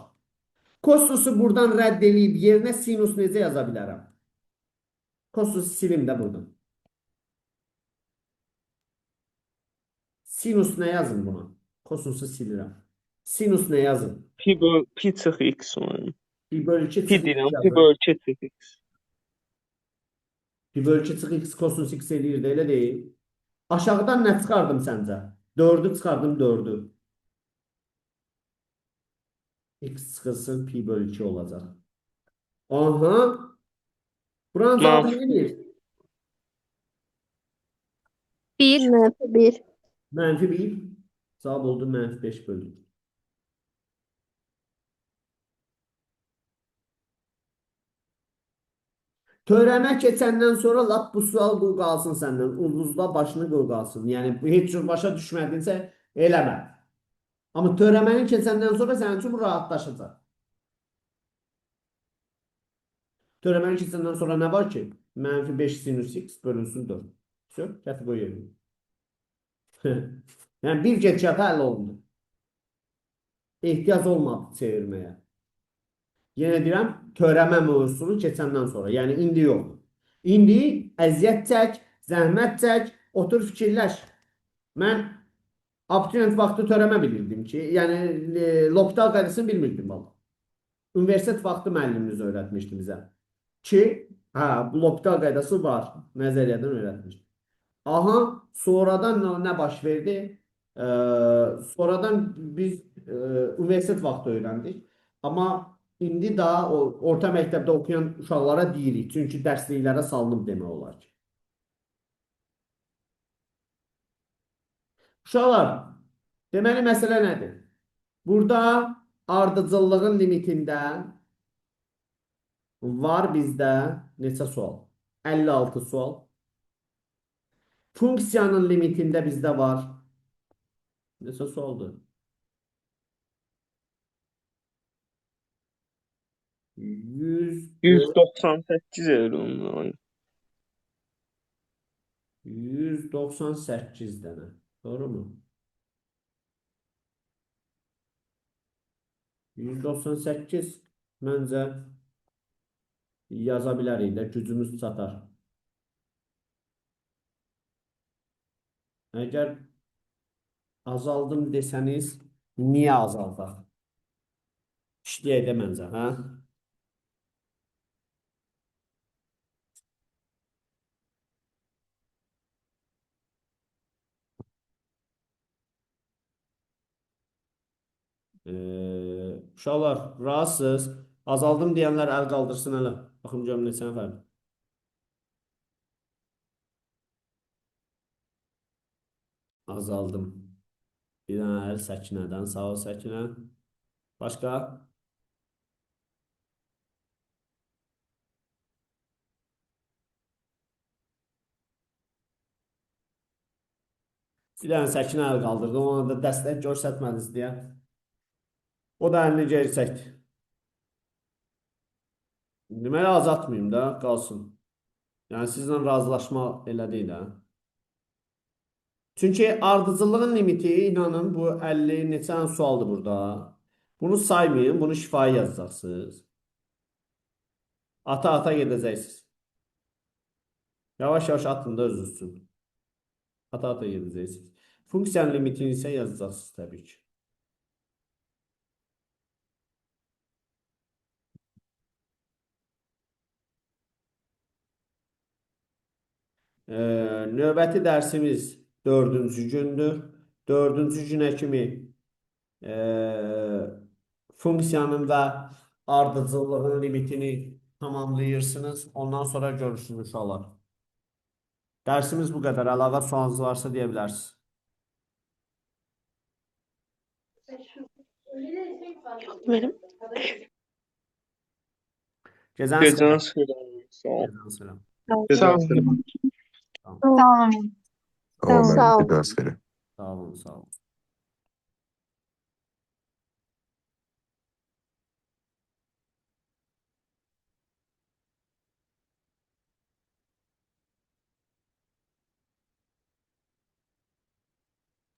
Kosinusu buradan rədd eləyib yerinə sinus necə yaza bilərəm? Kosinusu silim də buradan. Sinus nə yazın buna? Kosinusu silirəm. Sinus nə yazın? Pi böl pi çıx x müəllim. Pi bölü 2 Pi çıx x deyirəm, pi yazın. bölü 2 çıx x. Pi bölü 2 çıx x kosinus x eləyir də, elə deyil. Aşağıdan nə çıxardım səncə? 4-ü çıxardım, 4-ü. X çıxılsın pi bölü 2 olacaq. Aha. Buranın cavabı Mənfi nə eləyir? 1. Mənfi 1. Mənfi 1. Cavab oldu mənfi 5 bölü 2. Törəmə keçəndən sonra lap bu sual qoy qalsın səndən. Ulduzla başını qoy qalsın. Yəni heç cür başa düşmədinsə eləmə. Amma törəməni keçəndən sonra sənin üçün bu rahatlaşacaq. Törəməni keçəndən sonra nə var ki? Mənfi 5 sinus x bölünsün 4. Vəsə, gətir qoy yerinə. Yəni bir gedişata həll olundu. Ehtiyac olmadı çevirməyə. Yenə deyirəm, törəmə mövzusunu keçəndən sonra. Yəni indi yox. İndi əziyyət çək, zəhmət çək, otur fikirləş. Mən abituriyent vaxtı törəmə bilirdim ki, yəni L'Hopital qaydasını bilmirdim valla. Universitet vaxtı müəllimimiz öyrətmişdi bizə ki, hə, bu L'Hopital qaydası var. Nəzəriyyədən öyrətmişdi. Aha, sonradan nə baş verdi? Sonradan biz universitet vaxtı öyrəndik. Amma indi daha o orta məktəbdə oxuyan uşaqlara deyirik. Çünki dərsliklərə salınıb demək olar ki. Uşaqlar, deməli məsələ nədir? Burada ardıcıllığın limitində var bizdə neçə sual? 56 sual. Funksiyanın limitində bizdə var. Neçə sualdır? 104, 198 eləyir onun. 198 dənə. Doğru mu? 198 məncə yaza bilərik də, gücümüz çatar. Əgər azaldım desəniz, niyə azaldaq? İşləyək də məncə, hə? Uşaqlar, rahatsınız. Azaldım deyənlər əl qaldırsın hələ. Baxım görüm neçə nəfərdir. Azaldım. Bir dənə əl Səkinədən. Sağ ol Səkinə. Başqa? Bir dənə Səkinə əl qaldırdı. Ona da dəstək göstərmədiniz deyə. O da əlini geri çəkdi. Deməli azaltmayım da, qalsın. Yəni sizlə razılaşma elə deyil ha. Çünki ardıcıllığın limiti, inanın bu 50 neçə dənə sualdır burada. Bunu saymayın, bunu şifahi yazacaqsınız. Ata-ata gedəcəksiniz. Yavaş-yavaş atın da özünüz üçün. Ata-ata gedəcəksiniz. Funksiyanın limitini isə yazacaqsınız təbii ki. Növbəti dərsimiz dördüncü gündür. Dördüncü günə kimi funksiyanın və ardıcıllığın limitini tamamlayırsınız. Ondan sonra görüşürüz inşallah. Dərsimiz bu qədər. Əlavə sualınız varsa deyə bilərsiniz. Yox, mənim. Gecəniz xeyir. Gecəniz xeyir. Sağ olun. Gecəniz xeyir. Sağ Gecəniz xeyir. olun. Sağ olun. Sağ olun Sağ müəllim. olun. Gecəniz xeyir. Sağ olun, sağ olun.